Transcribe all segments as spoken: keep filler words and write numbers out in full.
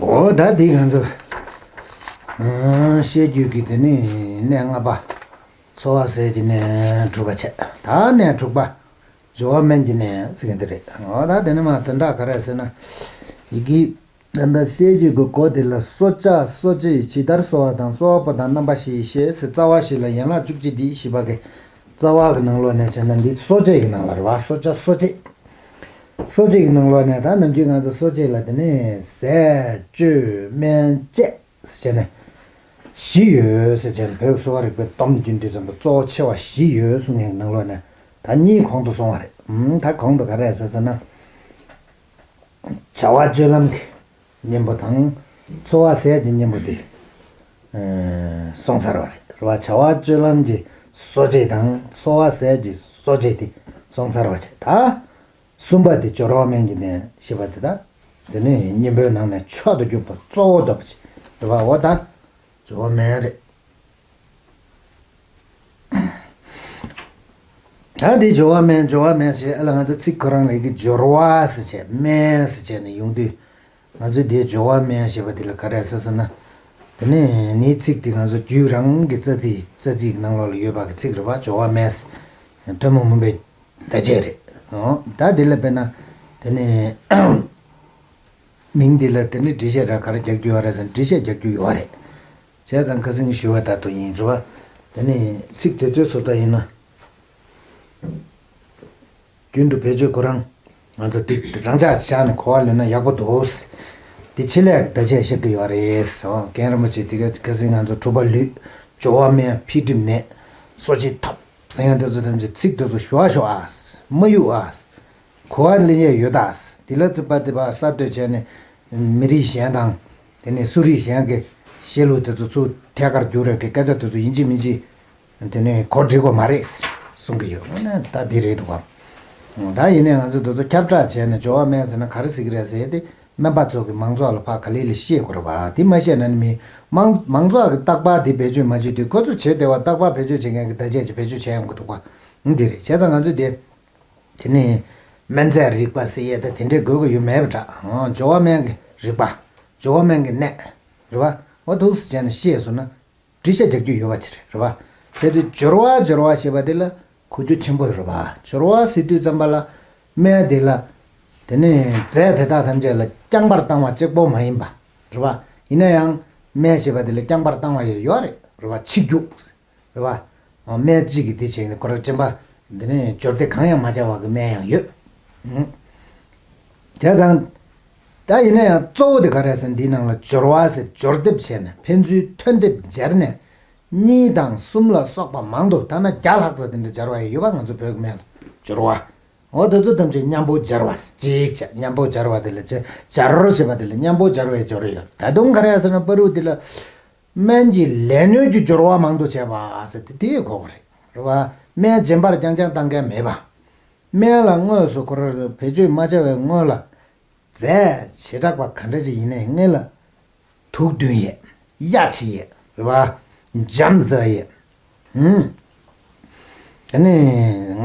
འོ་ད་འདི་ང་ཚོ་ཨ་བཤད་རྒྱུད་ཀྱི་དེ་ནི་གནས་ལྔ་པ། འཚོ་བ་ཟད་ཀྱི་གནས་དྲུག་པ་བྱས། ད་གནས་དྲུག་པ། སྦྱོར་བ་སྨན་གྱི་གནས་ཟེར་མཁན་དེ་རེད། འོ་ད་དེ་ནི་མ་དོན་དག་ག་རེ་ཟེར་ན། ཡི་གེ་ད་ལྟ་བཤད་རྒྱུད་ཀྱི་སྒོ་དེ་ལ་གསོ་བྱ་གསོ་བྱེད་ཇི་ལྟར་གསོ་བ་དང་གསོ་བ་པོ་དང་རྣམ་པ་བཞི་ཞེས་རྩ་བ་བཞི་ལ་ཡན་ལག་བཅུ་གཅིག་འདི་བཞི་པ་གི་རྩ་བ་གི་ནང་ལོགས་ནས་བྱས་ན་འདི་གསོ་བྱེད་ཀྱི་ནང་ལ་རེད་བ། གསོ་བྱ་གསོ་བྱེད། གསོ་བྱེད་ཀྱི་ནང་ལོགས་ནས་ད་ནམ་རྒྱུན་ང་ཚོ་གསོ་བྱེད་ལ་དེ་ནས་ཟས་སྤྱོད་སྨན་དཔྱད་ཟེར་བྱས་ནས་བཞི་ཡོད་ཟེར་བྱས་ནས། བོད་གསོ་བ་རིག་པའི་སྡོམ་རྒྱུན་དུས་ཙམ་པ་གཙོ་བོ་ཆེ་བ་བཞི་ཡོད་གསུང་མཁན་གྱི་ནང་ལོགས་ནས་ད་གཉིས་གོང་དུ་སོང་བ་རེད། ཨུམ། ད་གོང་དུ་ག་རེ་ཟེར་ཟེར་ན། བྱ་བ་སྤྱོད་ལམ་གྱི་གཉེན་པོ་དང་། འཚོ་བ་ཟད་ཀྱི་གཉེན་པོ་དེ་ཨེ་སོང་ཚར་བ་རེད། རེད་བ། བྱ་བ་སྤྱོད་ལམ་གྱི་གསོ་བྱེད་དང་འཚོ་བ་ཟད་ཀྱི་གསོ་བྱེད་དེ་སོང་ཚར་བ་བྱས། ད་གསུམ་པ་དེ་སྦྱོར་བ་སྨན་གྱི་གནས་ཞེས་པ་དེ། ད་དེ་ནི་གཉེན་པོའི་ནང་ནས་མཆོག་ཏུ་གྱུར་པ་གཙོ་བོ་འདོད་པ་ཅིག་རེད་བ། འོ་ད་སྦྱོར་བ་སྨན་རེད། ད་འདི་སྦྱོར་བ་སྨན། སྦྱོར་བ་སྨན་ཞེས་ཨ་ལ་ང་ཚོ་ཚིག་ཁོ་རང་ལ་ཡི་གེ་སྦྱོར་བ་ཟེར་བྱས་སྨན་ཟེར་བྱས་ནས་ཡོང་དུས། ང་ཚོས་འདིའི་སྦྱོར་བ་སྨན་ཞེས་པ་འདི་ལ་ག་རེ་ཟེར་ཟེར་ན། དེ་ནས་ནིའི་ཚིག་འདི་ང་ཚོ་རྒྱུད་རང་གི་རྩ་ཚིག་རྩ་ཚིག་ནང་ལོགས་ལ་ཡོད་པ་གི་ཚིག་རེད་བ། སྦྱོར་བ་སྨན། ཐུན་མོང་མུན་པའི་བརྡ་ཆད་རེད། འོ་ད་འདི་ལ་དཔེར་ན། དེ་ནས་མིང་འདི་ལ་དེ་ནས་འགྲེལ་བཤད་ར་ག་རེ་རྒྱག་རྒྱུ་ཡོད་རེད་ཟེར་ན། འགྲེལ་བཤད་རྒྱག་རྒྱུ་ཡོད་རེད། བྱས་ཙང་ཁ་སང་ཞུས་པ་ལྟར་དུ་ཡིན་རེད་བ། དེ་ནས་ཚིག་དེ་ཚོའི་བཟོ་ལྟ་ཡིན་ན། རྒྱུན་དུ་བེད་སྤྱོད་ཁོ་རང་ང་ཚོ་འདི་རང་འཇགས་བཞག་ནས་གོ་བ་ལོན་ན་ཡག་པོ་འདུག། འདི་ཆེད་ལས་ཀྱི་བརྡ་ཆད་བཤད་ཀྱི་ཡོད་རེད། འོ་རྒན་རིན་པོ་ཆེ་དེ་ག་ཁ་སང་ང་ཚོ་གྲུབ་པ་ལུས། སྦྱོར་བ་སྨན། འཕེལ་འགྲིབ་ནད། གསོ་བྱེད་ཐབས་ཟེར་ཡང་དེ་ཚོ་ཐམས་ཅད་ཚིག་དེ་ཚོ་ཞུ་བ་ཞུ་ཨ། མ་གཡུག་ཨ། གོ་བ་ལེན་ཡས་ཡོད་ད། དེ་ལ་རྩིས་པ་དེ་བ་གསར་གཏོད་བྱས་ནས་མི་རིགས་གཞན་དང་། དེ་ནས་སུ་རིགས་གཞན་གྱི་བཤད་ལུགས་དེ་ཚོ་ཚུར་ཐད་ཀར་བསྒྱུར་རེས་ཀྱི་སྐད་ཆ་དེ་ཚོ་ཡིན་གཅིག་མིན་གཅིག་དེ་ནས་གོ་འགྲིག་པ་མ་རེད་གསུང་གི་ཡོད། འོ་ན་ད་དེ་རེད་འདུག་གམ། ད་ཡིན་ནའི་ང་ཚོ་དེ་ཚོ་ཁྱབ་བསྒྲགས་བྱས་ནས་སྦྱོར་བ་སྨན་ཟེར་ན་ག་རེ་ཟེར་གི་རེད་ཟེར་ཏེ། སྨན་པ་ཚོ་གི་མང་ཚོགས་ལ་ཕར་ག་ལེ་ལེ་བཤད་དགོས་རེད་བ། དེ་མ་བཤད་ན་ནི་མི་མང་མང་ཚོགས་ཀྱི་རྟག་པར་དེ་བེད་སྤྱོད་མ་བྱེད་དུས། ཁོ་ཚོ་བྱེད་བདེ་བ་རྟག་པར་བེད་སྤྱོད་བྱེད་མཁན་གྱི་བརྡ་ཆད་ཅིག་བེད་སྤྱོད་བྱེད་ཡོང་གི་འདུག་ག། འདི་རེད། བྱས་ཙང་ང་ཚོས་དེ། དེ་ནས་སྨན་རྫས་རིག་པ་ཟེར་ཡས་ད་དེ་འདྲའི་དགོས་ཀྱི་ཡོད་མེད་པ་འདྲ། འོ་སྦྱོར་བ་སྨན་གྱི་རིག་པ། སྦྱོར་བ་སྨན་གྱི་གནས། རེད་བ། འོ་འདུག་སེ་བྱས་ནས་ཤེས་སོང་ན། འགྲེལ་བཤད་རྒྱག་རྒྱུ་ཡོད་པ་ཅིག་རེད། རེད་བ། བྱས་དུས་སྦྱོར་བ་སྦྱོར་བ་ཞེས་པ་དེ་ལ་གོ་རྒྱུ་ཆེན་པོ་ཡོད་རེད་བ། སྦྱོར་བ་ཟེར་དུས་ཙམ་པ་ལ། སྨན་དེ་ལ། དེ་ནས་རྫས་དེ་དག་ཐམས་ཅད་ལ་རྐྱང་པར་བཏང་བ་གཅིག་པོ་མ་ཡིན་པ། རེད་བ། ཡིན་ན་ཡང་། སྨན་ཞེས་པ་དེ་ལ་རྐྱང་པར་བཏང་བ་ཡོད་ཡོད་རེད། རེད་བ། ཕྱི་རྒྱུ། རེད་བ། སྨན་གཅིག་གིས་དེ་བྱས་ནས་ཁོ་རང་སྦྱིན་པ། འདི་ནས་སྦྱོར་སྡེ་གང་ཡང་མ་བྱ་བ་གི་སྨན་ཡང་ཡོད། ཨང་། བྱས་ཙང་། ད་ཡིན་ན་ཡང་གཙོ་བོ་དེ་ག་རེ་ཟེར་ན། འདིའི་ནང་ལ་སྦྱོར་བ་ཟེར། སྦྱོར་སྡེབ་བྱས་ནས་ཕན་ཚུན་ཐོན་སྡེབ་སྦྱར་ནས། གཉིས་དང་གསུམ་ལ་སོགས་པ་མང་དུ། ཐ་ན་བརྒྱ་ལྷག་ཙམ་དེ་འདྲ་སྦྱར་བ་ཡང་ཡོད་པ། ང་ཚོ་བོད་ཀྱི་སྨན་ལ་སྦྱོར་བ། འོ་དེ་ཚོ་ཐམས་ཅད་མཉམ་པོ་སྦྱར་བ་ཟེར། གཅིག་བྱས་མཉམ་པོ་སྦྱར་བ་དེ་ལ་སྦྱར། སྦྱར་ཞེས་པ་དེ་ལ་མཉམ་པོ་སྦྱར་བའི་སྦྱོར་ཡོད། ད་དུང་ག་རེ་ཟེར་ན། བར་དུ་དེ་ལ། སྨན་གྱི་ལས་སྣོན་གྱི་སྦྱོར་བ་མང་དུ་བྱས་པ་ཟེར་ཏེ་དེ་ཡང་གོ་དགོས་རེད། རེད་བ། སྨན་རྗེན་པར་རྐྱང་རྐྱང་བཏང་མཁན་མེད་པ། སྨན་ལ་དངོས་སུ་ཁོ་རང་བེད་སྤྱོད་མ་བྱས་པའི་སྔོན་ལ། རྫས་བྱེ་བྲག་པ་ག་འདྲ་ཅིག་ཡིན་ནའི་སྔོན་ལ། དུག་འདོན་ཡས། གཡའ་བྱེད་ཡས། རེད་བ། འཇམ་བཟའ་ཡས། ཨུམ། དེ་ནས་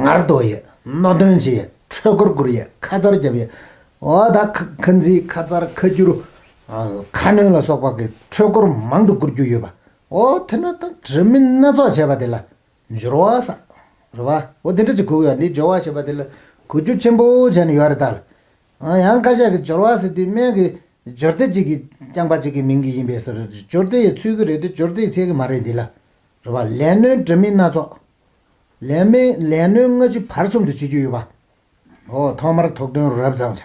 ངར་གཏོར་ཡས། རྣོ་འདོན་བྱེད་ཡས། འཕྲུལ་འཁོར་བསྐུར་ཡས། ཁ་ཚར་རྒྱབ་ཡས། འོ་ད་ཁ་ཁ་འཛིན། ཁ་ཚར། ཁ་བསྒྱུར། ཨ། ཁ་སྣོན་ལ་སོགས་པ་གི་འཕྲུལ་འཁོར་མང་དུ་བསྐུར་རྒྱུ་ཡོད་པ། འོ་དེ་འདྲ་ད་འདྲ་མིན་སྣ་ཚོགས་བྱས་པ་དེ་ལ་སྦྱོར་བ་ཟེར། རེད་བ། འོ་དེ་འདྲ་ཅིག་གོ་གི་ཡོད། འདི་སྦྱོར་བ་ཞེས་པ་དེ་ལ་གོ་རྒྱུ་ཆེན་པོ་བྱས་ནས་ཡོད་རེད་ད། ཨ། ཡང་ཁ་ཤས་ཀྱིས་སྦྱོར་བ་ཟེར་དུས་སྨན་གྱི་སྦྱོར་སྡེ་གཅིག་གི་རྐྱང་པ་གཅིག་གི་མིང་གི་ཡིན་པས་ཟེར། སྦྱོར་སྡེ་ཡི་ཚུལ་གྱིས་རེད་དེ་སྦྱོར་སྡེ་ཡི་ཚུལ་གྱིས་མ་རེད་འདི་ལ། རེད་བ། ལས་སྣོན་འདྲ་མིན་སྣ་ཚོགས། ལས་སྣོན། ལས་སྣོན་ལྔ་བཅུ་བར་གསུམ་དུ་བྱེད་རྒྱུ་ཡོད་པ། འོ་ཐོག་མར་དུག་འདོན་རོབ་ཙམ་བྱ་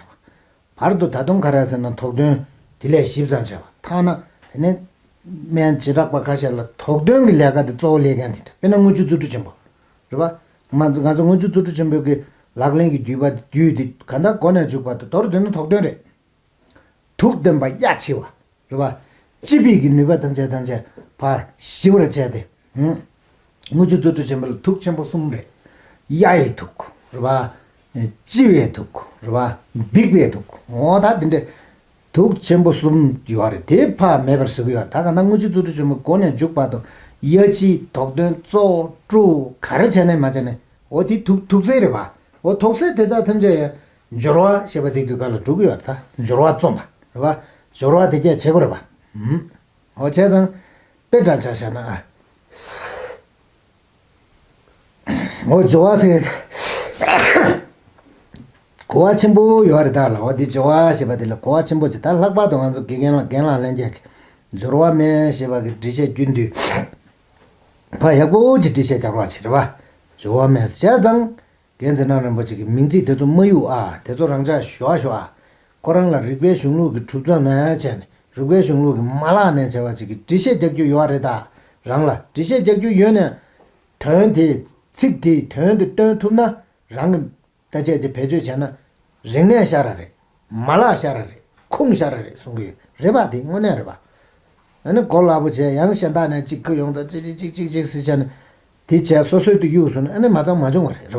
བ། བར་དུ་ད་དུང་ག་རེ་ཟེར་ན་དུག་འདོན་དེ་ལས་ཞིབ་ཙམ་བྱ་བ། ཐ་ན་དེ་ནས་སྨན་བྱེ་བྲག་པ་ཁ་ཤས་ལ་དུག་འདོན་གྱི་ལས་ཀ་དེ་གཙོ་བོ་ལས་མཁན་དེ་འདྲ། དཔེར་ན་དངུལ་ཆུ་རྫུ་འཕྲུལ་ཆེན་པོ། རེད་བ། ང་ཚོ་ང་ཚོ་དངུལ་ཆུ་རྫུ་འཕྲུལ་ཆེན་པོའི་གི་ལག་ལེན་གྱི་བརྒྱུད་པ་བརྒྱུད་དེ་གང་ལྟར་མགོ་ནས་མཇུག་བར་དུ་མདོར་བསྡུས་ན་དུག་འདོན་རེད། དུག་འདོན་པ་གཡའ་བྱེད་པ། རེད་བ། ལྕི་བའི་གི་ནུས་པ་ཐམས་ཅད་ཐམས་ཅད་ཕར་ཞི་བར་བྱས་ཏེ། ཧུམ། དངུལ་ཆུ་རྫུ་འཕྲུལ་ཆེན་པོ་ལ་དུག་ཆེན་པོ་གསུམ་རེད། གཡའ་ཡི་དུག། རེད་བ། ལྕི་བའི་དུག། རེད་བ། འབིགས་པའི་དུག། འོ་ད་འདི་འདྲ་དུག་ཆེན་པོ་གསུམ་ཡོད་རེད། དེ་ཕར་མེད་པར་བཟོ་གི་ཡོད་རེད། ད་གང་ལྟར་དངུལ་ཆུ་རྫུ་འཕྲུལ་ཆེན་པོ་མགོ་ནས་མཇུག་བར་དུ་གཡའ་ལྕི་དུག་འདོན་བཙོག་བཀྲུ་ག་རེ་བྱས་ནས་མ་བྱས་ནས། འོ་དེ་དུག་དུག་རྫས་རེད་བ། འོ་དུག་རྫས་དེ་དག་ཐམས་ཅད་ཡང་སྦྱོར་བ་ཞེས་པ་དེ་གི་སྒང་ལ་འགྲོ་གི་ཡོད་རེད། ད་སྦྱོར་བ་རྩོམ་པ་རེད་བ། སྦྱོར་བ་དེ་སྐད་བྱེད་དགོས་རེད་པ། ཧུམ། འོ་བྱས་ཙང་། དཔེ་འདྲ་ཆ་བཞག་ན་ཨ། འོ་སྦྱོར་བ་ཟེར། གོ་བ་ཆེན་པོ་ཡོད་རེད་ད་ལ། འོ་འདི་སྦྱོར་བ་ཞེས་པ་དེ་ལ་གོ་བ་ཆེན་པོ་ཅིག་ད་ལྷག་པར་དུ་ང་ཚོ་དགེ་རྒན་ལགས་རྒན་ལགས་ལྷན་རྒྱས་ཀྱིས་སྦྱོར་བ་སྨན་ཞེས་པ་གི་འགྲེལ་བཤད་རྒྱུན་དུ་ཕ་ཡག་པོ་ཅིག་འགྲེལ་བཤད་རྒྱག་རོགས་བྱེད་རེད་པ། སྦྱོར་བ་སྨན་བྱས་ཙང་། རྒན་ཚེ་རིང་རིན་པོ་ཆེ་གི་མིང་ཚིག་དེ་ཚོ་མ་གཡུག་ཨ། དེ་ཚོ་རང་འཇགས་ཞོག་ཞོག་ཨ། ཁོ་རང་ལ་རིག་པའི་གཞུང་ལུགས་ཀྱི་གྲུབ་ཐོབ་ནས་བྱས་ནས་རིག་པའི་གཞུང་ལུགས་ཀྱི་མ་ལག་ནས་བྱས་པ་ཅིག་གི་འགྲེལ་བཤད་རྒྱག་རྒྱུ་ཡོད་རེད་ད། རང་ལ་འགྲེལ་བཤད་རྒྱག་རྒྱུ་ཡོད་ནས། དོན་དེ། ཚིག་དེའི་དོན་དེ་སྟོན་ཐུབ་ན་རང་གི་ད་བྱས་ཀྱི་བེད་སྤྱོད་བྱས་ན། རིག་གནས་ཤ་ར་རེད། མ་ལག་ཤ་ར་རེད། ཁུངས་ཤ་ར་རེད་གསུང་གི་ཡོད་རེད་པ། དེ་དངོས་གནས་རེད་པ། ཨ་ནི་གོ་སླ་པོ་བྱས་ཡང་གཞན་དག་ནས་གཅིག་ཁུར་ཡོང་ད་གཅིག་གཅིག་གཅིག་གཅིག་ཟེར་བྱས་ནས། དེ་བྱས་སོ་སོའི་དུ་གཡུག་སོང་ན་ཨ་ནི་མ་ཚང་མ་བྱུང་བ་རེད། རེད་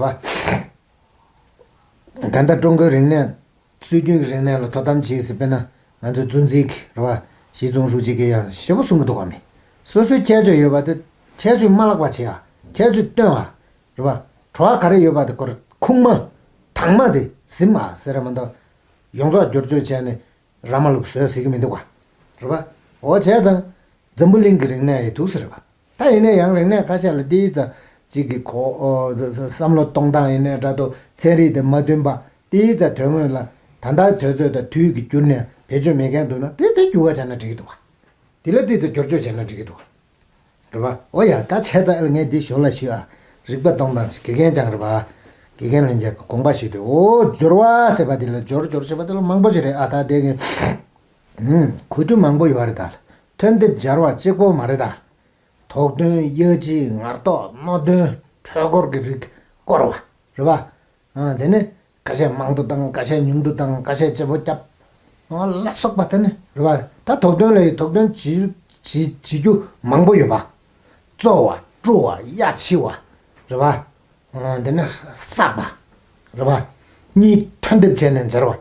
པ། ད་ལྟ་ཀྲུང་གོའི་རིག་གནས། སྲོལ་རྒྱུན་གྱི་རིག་གནས་ལ་དོ་དམ་བྱེད་ཟེར་དཔེར་ན་ང་ཚོའི་གཙོ་འཛིན་གྱི་རེད་པ། ཞི་ཙུང་ཧྲུའུ་ཅི་གིས་ཡང་ཞེ་པོ་གསུང་གི་འདུག་ག་མི། སོ་སོའི་ཁྱད་ཆོས་ཡོད་པ་དེ་ཁྱད་ཆོས་མ་བརླག་པ་བྱེད་ཨ། ཁྱད་ཆོས་སྟོན་ཨ། རེད་པ། བྲོ་བ་ག་རེ་ཡོད་པ་དེ་སྐོར་ཁུངས་མ། དྭངས་མ་དེ་ཟིན་མ་ཟེར་ར་མ་གཏོགས། ཡོངས་རྫོགས་བསྒྱུར་བཅོས་བྱས་ནས་ར་མ་ལུག་བཟོས་ཟེར་གི་མི་འདུག་ག་རེད་པ། འོ་བྱས་ཙང་། འཛམ་བུ་གླིང་གི་རིག་གནས་ཡི་འདུག་ཟེར་རེད་པ། ད་ཡིན་ན་ཡང་རིག་གནས་ཁ་ཤས་ལ་ཏིའི་ཙ་གཅིག་གི་གོ་ཨོ་བསམ་བློ་གཏོང་སྟངས་ཡིན་ནའི་འདྲ་འདུག་ཚན་རིག་དེ་མ་མཐུན་པ། ཏིའི་ཙ་དོན་དངོས་ལ་ད་ལྟ་དུས་ཚོད་དང་དུས་ཀྱི་འགྱུར་ནས་བེད་སྤྱོད་མེད་མཁན་འདུག་ན་དེ་དེ་འགྱུར་བ་བྱས་ན་འགྲིག་གི་འདུག་ག་དེ་ལ་ཏིའི་ཙ་བསྒྱུར་བཅོས་བྱས་ན་འགྲིག་གི་འདུག་ག་རེད་པ། ཨོ་ཡ་ད་བྱས་ཙང་ངས་འདི་ཞོར་ལ་ཞུ་ཨ། རིག་པ་གཏོང་སྟངས་དགེ་རྒན་ཀྱང་རེད་པ། དགེ་རྒན་ལྷན་རྒྱས་ཀྱི་དགོངས་པ་ཞུས་ཏེ་ཨོ་སྦྱོར་བ་ཟེར་བ་དེ་ལ་སྦྱོར་སྦྱོར་ཟེར་བ་དེ་ལ་མང་པོ་ཞིག་རེད་ཨ། ད་དེ་གི་གོ་དུས་མང་པོ་ཡོད་རེད་ད། ཐོན་འདེབས་སྦྱར་བ་གཅིག་པོ་མ་རེད་ད། དོགས་འདོན། དབྱེ་འབྱེད། ངར་གཏོགས། སྣོད་ལྡན། འཕྲུལ་འཁོར་གྱི་རིགས་བསྐོར་བ་རེད་པ། ཨ་དེ་ནི་ཁ་ཤས་མང་དུ་བཏང་། ཁ་ཤས་ཉུང་དུ་བཏང་། ཁ་ཤས་ལྕི་པོ་བརྒྱབ། ཨ་ལ་སོགས་པ་དེ་ནི་རེད་པ། ད་དོགས་འདོན་ལ་ཡི་དོགས་འདོན་བྱེད་བྱེད་བྱེད་རྒྱུ་མང་པོ་ཡོད་པ། བཙོ་བ། བཀྲུ་བ། གཡའ་ཕྱི་བ། རེད་པ། ཨ་དེ་ནི་བསགས་པ། རེད་པ། གཉིས་ཐོན་འདེབས་བྱས་ནས་སྦྱར་བ།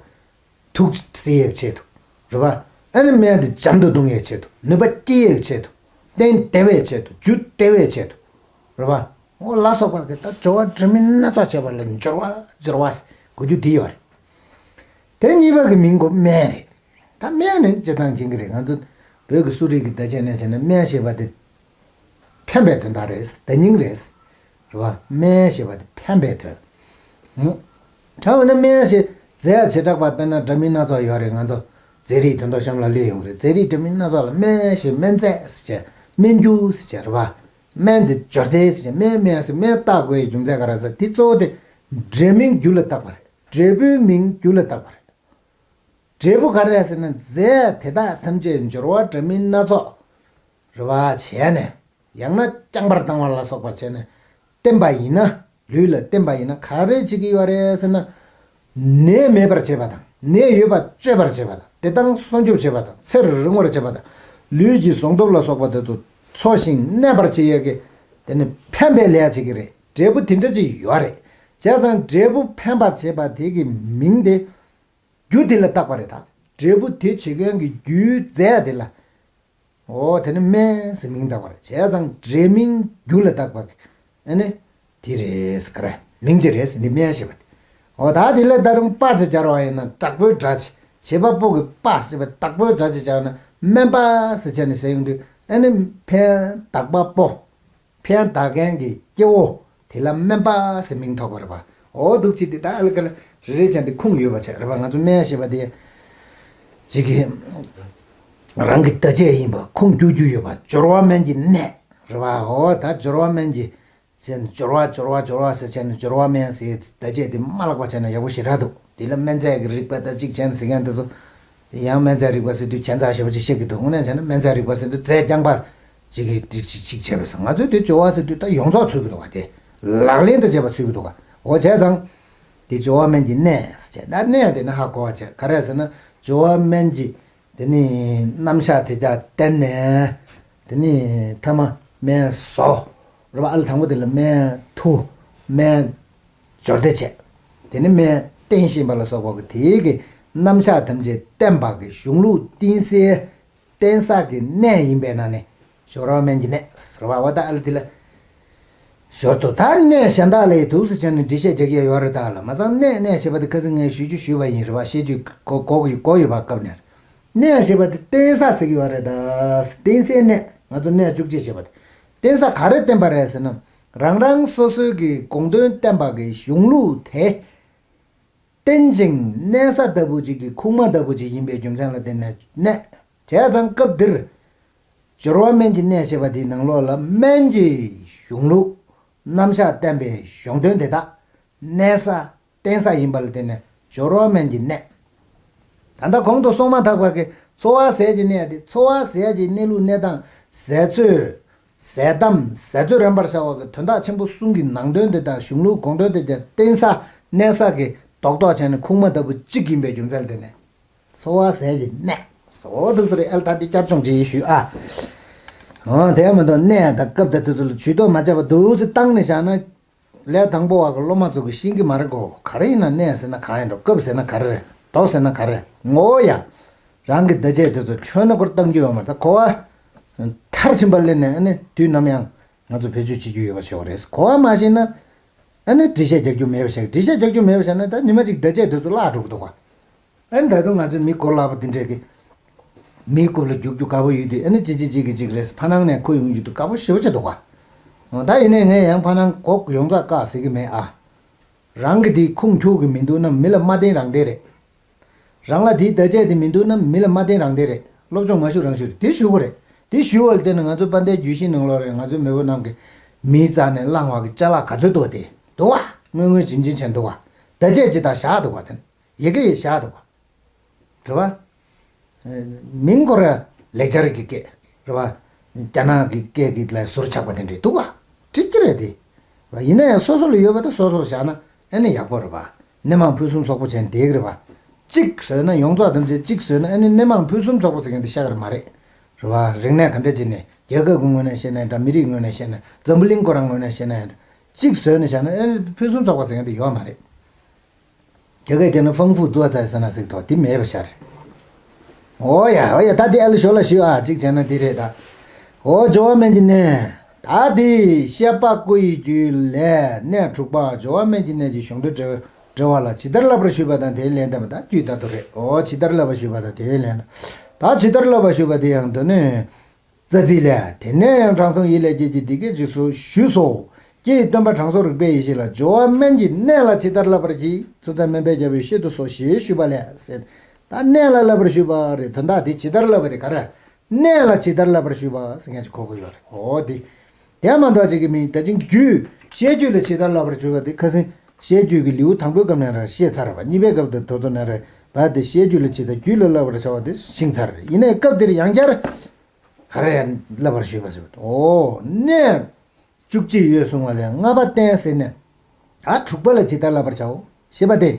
དུག་སེལ་ཡག་ཆེད་དུ། རེད་པ། ཨ་ནི་སྨན་དེ་འཇམ་དུ་བཏང་ཡག་ཆེད་དུ། ནུས་པ་སྐྱེད་ཡག་ཆེད་དུ། བརྟན་བདེ་བའི་ཆེད་དུ། རྒྱུ་བདེ་བའི་ཆེད་དུ། རེད་པ། འོ་ལ་སོགས་པ་གི་ད་སྦྱོར་བ་འདྲ་མིན་སྣ་ཚོགས་བྱས་པ་ལ་སྦྱོར་བ་སྦྱོར་བ་གོ་རྒྱུ་དེ་ཡོད་རེད། དེ་གཉིས་པ་གི་མིང་གོ་སྨན་རེད། ད་སྨན་ནི་སྤྱིར་བཏང་མཁྱེན་གྱི་རེད། ང་ཚོ་བོད་ཀྱི་གསོ་རིག་གི་བརྡ་ཆད་ནས་བྱས་ན་སྨན་ཞེས་པ་དེ། ཕན་པའི་དོན་དག་རེད། བརྡ་རྙིང་རེད། རེད་པ། སྨན་ཞེས་པ་དེ་ཕན་པའི་དོན། ཧུམ། ད་འོ་ན་སྨན་ཞེས་རྫས་བྱེ་བྲག་པ་དཔེར་ན་འདྲ་མིན་སྣ་ཚོགས་ཡོད་རེད། ང་ཚོ་རྫས་རིགས་དོན་དག་གཤམ་ལ་སླེབས་ཡོང་གི་རེད། རྫས་རིགས་འདྲ་མིན་སྣ་ཚོགས་ལ་སྨན་ཞེས་སྨན་རྫས་ཟེར་བྱས། སྨན་རྒྱུ་ཟེར་བྱས་རེད་པ། སྨན་དེ་སྦྱོར་རྫས་ཟེར་བྱས། སྨན་སྨན་ཟེར་སྨན་བཏགས་དགོས་ཡའི་རྒྱུ་མཚན་ག་རེ་ཟེར། དེ་གཙོ་བོ་དེ་འབྲས་མིང་རྒྱུ་ལ་བཏགས་པ་རེད། འབྲས་བུའི་མིང་རྒྱུ་ལ་བཏགས་པ་རེད། འབྲས་བུ་ག་རེ་རེད་ཟེར་ན་རྫས་དེ་དག་ཐམས་ཅད་སྦྱོར་བ་འདྲ་མིན་སྣ་ཚོགས་རེད་པ་བྱས་ནས། ཡང་ན་རྐྱང་པར་བཏང་བ་ལ་སོགས་པ་བྱས་ནས་བསྟེན་པ་ཡིན་ན། ལུས་ལ་བསྟེན་པ་ཡིན་ན་ག་རེ་བྱེད་ཀྱི་ཡོད་རེད་ཟེར་ན། ནད་མེད་པར་བྱེད་པ་དང་། ནད་ཡོད་པ་བཅོས་པར་བྱེད་པ་དང་། བདེ་ཐང་སྲུང་སྐྱོབ་བྱེད་པ་དང་། ཚེ་རིང་བར་བྱེད་པ་དང་། ལུས་ཀྱི་ཟུངས་སྟོབས་ལ་སོགས་པ་དེ་ཚོ་འཚོ་ཞིང་གནས་པར་བྱེད་ཡས་ཀྱི་དེ་ནི་ཕན་པའི་ལས་བྱེད་ཀྱི་རེད། འབྲས་བུ་དེ་འདྲ་ཅིག་ཡོད་རེད། བྱས་ཙང་འབྲས་བུ་ཕན་པར་བྱེད་པ་དེ་གི་མིང་དེ་རྒྱུ་དེ་ལ་བཏགས་པ་རེད་ད། འབྲས་བུ་དེ་བྱེད་མཁན་གྱི་རྒྱུའི་རྫས་དེ་ལ། འོ་དེ་ནི་སྨན་ཟེར་མིང་བཏགས་པ་རེད། བྱས་ཙང་འབྲས་མིང་རྒྱུ་ལ་བཏགས་པ། ཨ་ནི་དེ་རེད་ཟེར་ག་རེ། མིང་ཅིག་རེད་ཟེར། འདི་སྨན་ཞེས་པ་དེ། འོ་ད་དེ་ལ་ད་རུང་པ་ཅིག་སྦྱར་བ་ཡིན་ན་བདག་པོའི་སྒྲ་ཅིག་བྱེད་པ་པོ་གི་པ་ཟེར་བ་བདག་པོའི་སྒྲ་ཅིག་སྦྱར་ན་སྨན་པ་ཟེར་བྱས་ནས་ཟེར་ཡོང་དུས་ཨ་ནི་ཕན་བདག་པ་པོ། ཕན་བདག་མཁན་གྱི་སྐྱེ་བོ་དེ་ལ་སྨན་པ་ཟེར་མིང་ཐོགས་པ་རེད་པ། འོ་འདུག་ཅིག་དེ་ད་ཨ་ལ་ཀ་ལ་རེ་རེ་བྱས་ཏེ་ཁུངས་ཡོད་པ་བྱས་རེད་པ། ང་ཚོ་སྨན་ཞེས་པ་དེ་ཅིག་གི་རང་གི་བརྡ་ཆད་ཡིན་པ་ཁུངས་རྒྱུ་རྒྱུ་ཡོད་པ། སྦྱོར་བ་སྨན་གྱི་ནད་རེད་པ། འོ་ད་སྦྱོར་བ་སྨན་གྱི་ཟེར་ནས་སྦྱོར་བ་སྦྱོར་བ་སྦྱོར་བ་ཟེར་བྱས་ནས་སྦྱོར་བ་སྨན་ཟེར་བརྡ་ཆད་དེ་མ་བརླག་པ་བྱས་ན་ཡག་པོ་ཞེ་དྲག་འདུག་དེ་ལ་སྨན་རྫས་ཀྱི་རིག་པ་ད་གཅིག་བྱས་ནས་ཟེར་མཁན་དེ་ཚོ། དེ་ཡང་སྨན་རྫས་རིག་པ་ཟེར་དུས་ཁྱད་མཚར་ཞེ་པོ་ཅིག་བཤད་ཀྱི་འདུག་དངོས་གནས་བྱས་ན་སྨན་རྫས་རིག་པ་ཟེར་དུས་རྫས་རྐྱང་པ་ཅིག་གིས་སྒྲིག་ཅིག་ཅིག་བྱས་པས་སོ། ང་ཚོས་དེ་སྦྱོར་བ་ཟེར་དུས་ད་ཡོངས་རྫོགས་ཚུད་ཀྱི་འདུག་བ། དེ་ལག་ལེན་དུ་བྱེད་པ་ཚུད་ཀྱི་འདུག་བ། འོ་བྱས་ཙང་། དེ་སྦྱོར་བ་སྨན་གྱི་གནས་ཟེར་བྱས། ད་གནས་དེ་ནི་ཧ་གོ་བ་བྱས། ག་རེ་ཟེར་ན་སྦྱོར་བ་སྨན་གྱི་དེ་ནི་རྣམ་གཞག་དེ་དག་བསྟན་ནས། དེ་ནི་ཐ་མ་སྨན་བཟོ། རེད་པ། ཨ་ལ་དང་པོ་དེ་ལ་སྨན་འཐུ། སྨན་སྦྱོར་སྡེ་བྱས། དེ་ནི་སྨན་བསྟེན་བཞིན་པ་ལ་སོགས་པ་གི་དེའི་གི་རྣམ་གཞག་ཐམས་ཅད་བསྟན་པ་གི་གཞུང་ལུགས་གཏིང་གསལ་བསྟན་ས་གི་གནས་ཡིན་པས་ན་ནི་སྦྱོར་བ་སྨན་གྱི་གནས་ཟེར་བ། འོ་ད་ཨ་ལ་དེ་ལ་ཞོར་དུ་ད་གནས་གཞན་དག་ལ་ཡི་འདུག་སེ་བྱས་ནས་འགྲེལ་བཤད་རྒྱག་གི་ཡོད་རེད། ད་ལ་མ་ཚང་གནས་གནས་ཞེས་པ་དེ་ཁ་སང་ངས་ཞུ་རྒྱུ་ཞུས་པ་ཡིན་རེད་པ། བཤད་རྒྱུ་གོ་གོ་གི་གོ་ཡོད་པ་སྐབས་ནས། གནས་ཞེས་པ་དེ་བརྟེན་ས་ཟེར་གྱི་ཡོད་རེད་ད། བརྟེན་སའི་གནས། ང་ཚོ་གནས་བཅུ་གཅིག་ཞེས་པ་དེ། བརྟེན་ས་ག་རེ་བརྟེན་པ་རེད་ཟེར་ན། རང་རང་སོ་སོའི་གི་དགོངས་དོན་བསྟན་པ་གི་གཞུང་ལུགས་དེ། རྟེན་ཅིང་གནས་ས་ལྟ་བུ་ཅིག་གི་ཁུག་མ་ལྟ་བུ་ཅིག་ཡིན་པའི་རྒྱུ་མཚན་ལ་བརྟེན་ནས་གནས། བྱས་ཙང་སྐབས་འདིར། སྦྱོར་བ་སྨན་གྱི་གནས་ཞེས་པ་དེའི་ནང་ལོགས་ལ་སྨན་གྱི་གཞུང་ལུགས། རྣམ་གཞག་བསྟན་པའི་གཞུང་དོན་དེ་དག་གནས་ས། བརྟེན་ས་ཡིན་པ་ལ་བརྟེན་ནས་སྦྱོར་བ་སྨན་གྱི་གནས། ད་ལྟ་གོང་དུ་སོང་མ་ཐག་པ་གི་འཚོ་བ་ཟས་ཀྱི་གནས་དེ། འཚོ་བ་ཟས་ཀྱི་གནས་ལུགས་གནས་སྟངས། ཟས་ཚོད། ཟས་གཏམ། ཟས་ཚོད་རན་པར་བྱ་བ་གི་དོན་དག་ཆེན་པོ་གསུམ་གྱི་ནང་དོན་དེ་དག་གཞུང་ལུགས་དགོངས་དོན་དེ་ཀྱང་བརྟེན་ས་གནས་ས་གི་རྡོག་རྡོག་བྱས་ནས་ཁུག་མ་ལྟ་བུ་གཅིག་ཡིན་པའི་རྒྱུ་མཚན་ལ་བརྟེན་ནས། འཚོ་བ་ཟས་ཀྱི་གནས། བཟོ་འདུག་ཟེར་ཨེལ་ད་འདི་བསྐྱར་སྦྱོང་བྱེད་ཞུས་ཨ། འོ་དེ་མ་གཏོགས་གནས་དང་སྐབས་དང་དེ་ཚོ་ལ་ཇུས་གཏོགས་མ་བྱས་པ་འདུག་སེ་བཏང་ནས་བཞག་ན། ལས་དང་པོ་བ་གི་སློབ་མ་ཚོ་གི་ཤེས་ཀྱི་མ་རེད་གོ། ག་རེ་ཡིན་ན་གནས་ཟེར་ན་གང་ཡིན་འགྲོ། སྐབས་ཟེར་ན་ག་རེ་རེད། རྡོག་ཟེར་ན་ག་རེ་རེད། ངོ་བོ་ཡ། རང་གི་བརྡ་ཆད་དེ་ཚོ་ཆོད་ན་སྐོར་བཏང་རྒྱུ་ཡོད་མ་རེད། ད་གོ་བ་མཐར་ཕྱིན་པ་ལེན་ནས་ཨ་ནི་དུས་ནམ་ཡང་ང་ཚོ་བེད་སྤྱོད་བྱེད་རྒྱུ་ཡོད་པ་ཞིག་རེད། གོ་བ་མ་ཤེས་ན་ཨ་ནི་འགྲེལ་བཤད་རྒྱག་རྒྱུ་མེད་པ་ཞིག་འགྲེལ་བཤད་རྒྱག་རྒྱུ་མེད་པ་བྱས་ན་ད་ཉི་མ་གཅིག་བརྡ་ཆད་དེ་ཚོ་བརླག་འགྲོ་གི་འདུག་ག་ཨ་ནི་ད་དུང་ང་ཚོའི་མི་གོ་ལག་པ་དེ་འདྲས་ཀྱི་མིའི་རྐུབ་ལ་རྒྱུག་རྒྱུ་དགའ་པོ་ཡོད་དུས། ཨ་ནི་གཅིག་གཅིག་གཅིག་གིས་གཅིག་རེད། ཕ་ནང་ནས་ཁོ་ཡོང་རྒྱུ་དུ་དགའ་པོ་ཞེ་པོ་ཅིག་འདུག་ག་འོ་ད་ཡིན་ནའི་ངས་ཡང་ཕ་ནང་གོ་ཡོངས་རྫོགས་བཀག་ཟེར་གྱི་མེད་ཨ། རང་གི་དེའི་ཁུངས་འཁྱོག་གི་མི་འདུག་ན་མི་ལ་མ་བརྟེན་རང་བརྟེན་རེད། རང་ལ་དེའི་བརྡ་ཆད་དེ་མི་འདུག་ན་མི་ལ་མ་བརྟེན་རང་བརྟེན་རེད། སློབ་སྦྱོང་མ་ཞུ་རང་ཞུ་རེད། དེ་ཞུ་དགོས་རེད། དེ་ཞུ་བ་ལ་བརྟེན་ནས་ང་ཚོའི་དཔལ་ལྡན་རྒྱུད་བཞིའི་ནང་ལོགས་རེད། ང་ཚོའི་མེས་པོ་རྣམས་ཀྱིས་མིའི་རྩ་ནས་བླངས་པ་གི་ཅ་ལག་ག་ཚོད་འདུག་བ་དེ་འདུག་བ། དངོས་དངོས་བྱིན་ཅན་ཆེན་འདུག་བ། བརྡ་ཆད་ཅིག་དང་བཞག་འདུག་བ་དེ། ཡི་གེ་ཡིས་བཞག་འདུག་བ། རེད་བ། མིང་ཁོ་ར་ལེགས་སྦྱར་གྱི་སྐད། རེད་བ། རྒྱ་ནག་གི་སྐད་ཀྱི་ལ་ཟུར་ཆག་པ་དེ་འདྲས་འདུག་བ། འགྲིག་གི་རེད་དེ། ཡིན་ན་ཡང་སོ་སོ་ལ་ཡོད་པ་དང་སོ་སོར་བཞག་ན་ཨ་ནི་ཡག་པོ་རེད་བ། སྣེ་མང་ཕུན་སུམ་ཚོགས་པོ་བྱས་ནས་བསྡད་ཀྱི་རེད་བ། གཅིག་བཟོས་ན་ཡོངས་རྫོགས་ཐམས་ཅད་གཅིག་བཟོས་ན་ཨ་ནི་སྣེ་མང་ཕུན་སུམ་ཚོགས་པོ་ཟེར་མཁན་དེ་ཤ་གི་རེད་མ་རེད། རེད་བ། རིག་གནས་ག་འདྲ་བྱས་ནས་རྒྱལ་ཁབ་ཀྱི་ངོས་ནས་བཤད་ན་འདྲ། མི་རིགས་ངོས་ནས་བཤད་ན། འཛམ་བུ་གླིང་ཁོ་རང་ངོས་ནས་བཤད་ན་འདྲ། གཅིག་བཟོས་ནས་བཞག་ན་ཨ་ནི་ཕུན་སུམ་ཚོགས་པ་ཟེར་མཁན་དེ་ཡོད་མ་རེད། རྒྱ་སྐད་བྱས་ན་ཧྥང་ཧྥུ་ཙུའོ་ཙའི་ཟེར་ན་ཟིག་ཐོག་དེ་མེད་པ་ཤར། འོ་ཡ་འོ་ཡ། ད་དེ་ཨ་ལ་ཞོ་ལ་ཞུ་ཨ། གཅིག་བྱས་ན་དེ་རེད་ད། འོ་སྦྱོར་བ་སྨན་གྱི་གནས། ད་དེ་བཤད་པ་སྐུ་ཡི་རྒྱུད་ལས་གནས་དྲུག་པ་སྦྱོར་བ་སྨན་གྱི་གནས་ཀྱི་གཞུང་དོན་འགྲེལ་འགྲེལ་བ་ལ་ཇི་ལྟར་བསླབ་པར་ཞུས་པ་དང་དེའི་ལན་བསྟན་པ། ད་རྒྱུད་ལྟར་དུ་རེད། འོ་ཇི་ལྟར་བསླབ་པར་ཞུས་པ་དང་དེའི་ལན། ད་ཇི་ལྟར་བསླབ་པར་ཞུས་པ་དེ་ཡང་དོན་ནི། རྩ་ཚིག་ལས། དེ་ནས་ཡང་དྲང་སྲོང་ཡིད་ལས་སྐྱེས་ཀྱིས་འདི་སྐད་ཅེས་ཞུས་སོ། ཀྱེ་ཡི་སྟོན་པ་དྲང་སྲོང་རིག་པའི་ཡེ་ཤེས་ལགས། སྦྱོར་བ་སྨན་གྱི་གནས་ལ་ཇི་ལྟར་བསླབ་པར་བགྱི། ཚུལ་ཁྲིམས་སྨན་པའི་རྒྱལ་པོས་བཤད་དུ་གསོལ་ཞེས་ཞུས་པ་ལས་ཟེར། ད་གནས་ལ་བསླབ་པར་ཞུས་པ་རེད། དོན་དག་དེ་ཇི་ལྟར་བསླབ་པ་དེ་ག་རེ། གནས་ལ་ཇི་ལྟར་བསླབ་པར་ཞུས་པ་ཟེར་མཁན་ཅིག་གོ་དགོས་ཡོད་རེད། འོ་དེ། དེ་མ་གཏོགས་ཅིག་གི་མིན། ད་ཅིང་རྒྱུད། བཤད་རྒྱུད་ལ་ཇི་ལྟར་བསླབ་པར་ཞུས་པ་དེ་ཁ་སང་བཤད་རྒྱུད་ཀྱི་ལེའུ་དང་པོའི་སྐབས་ནས་ར་བཤད་ཚར་བ། གཉིས་པའི་སྐབས་དེ་དོ་ཚོ་ནས་ར་བ་དེ་བཤད་རྒྱུད་ལ་ཇི་ལྟར་རྒྱུད་ལ་བསླབ་པར་བྱ་བ་དེ་ཤེས་ཚར། ཡིན་ནའི་སྐབས་འདིར་ཡང་བསྐྱར། ག་རེ་ཡང་བསླབ་པར་ཞུས་པ་ཟེར་བ། འོ། གནས་བཅུ་གཅིག་ཡོད་གསུང་བ་ལས་ལྔ་པ་བསྟན་ཟིན་ནས། ད་དྲུག་པ་ལ་ཇི་ལྟར་བསླབ་པར་བྱའོ། ཞེས་པ་སྟེ།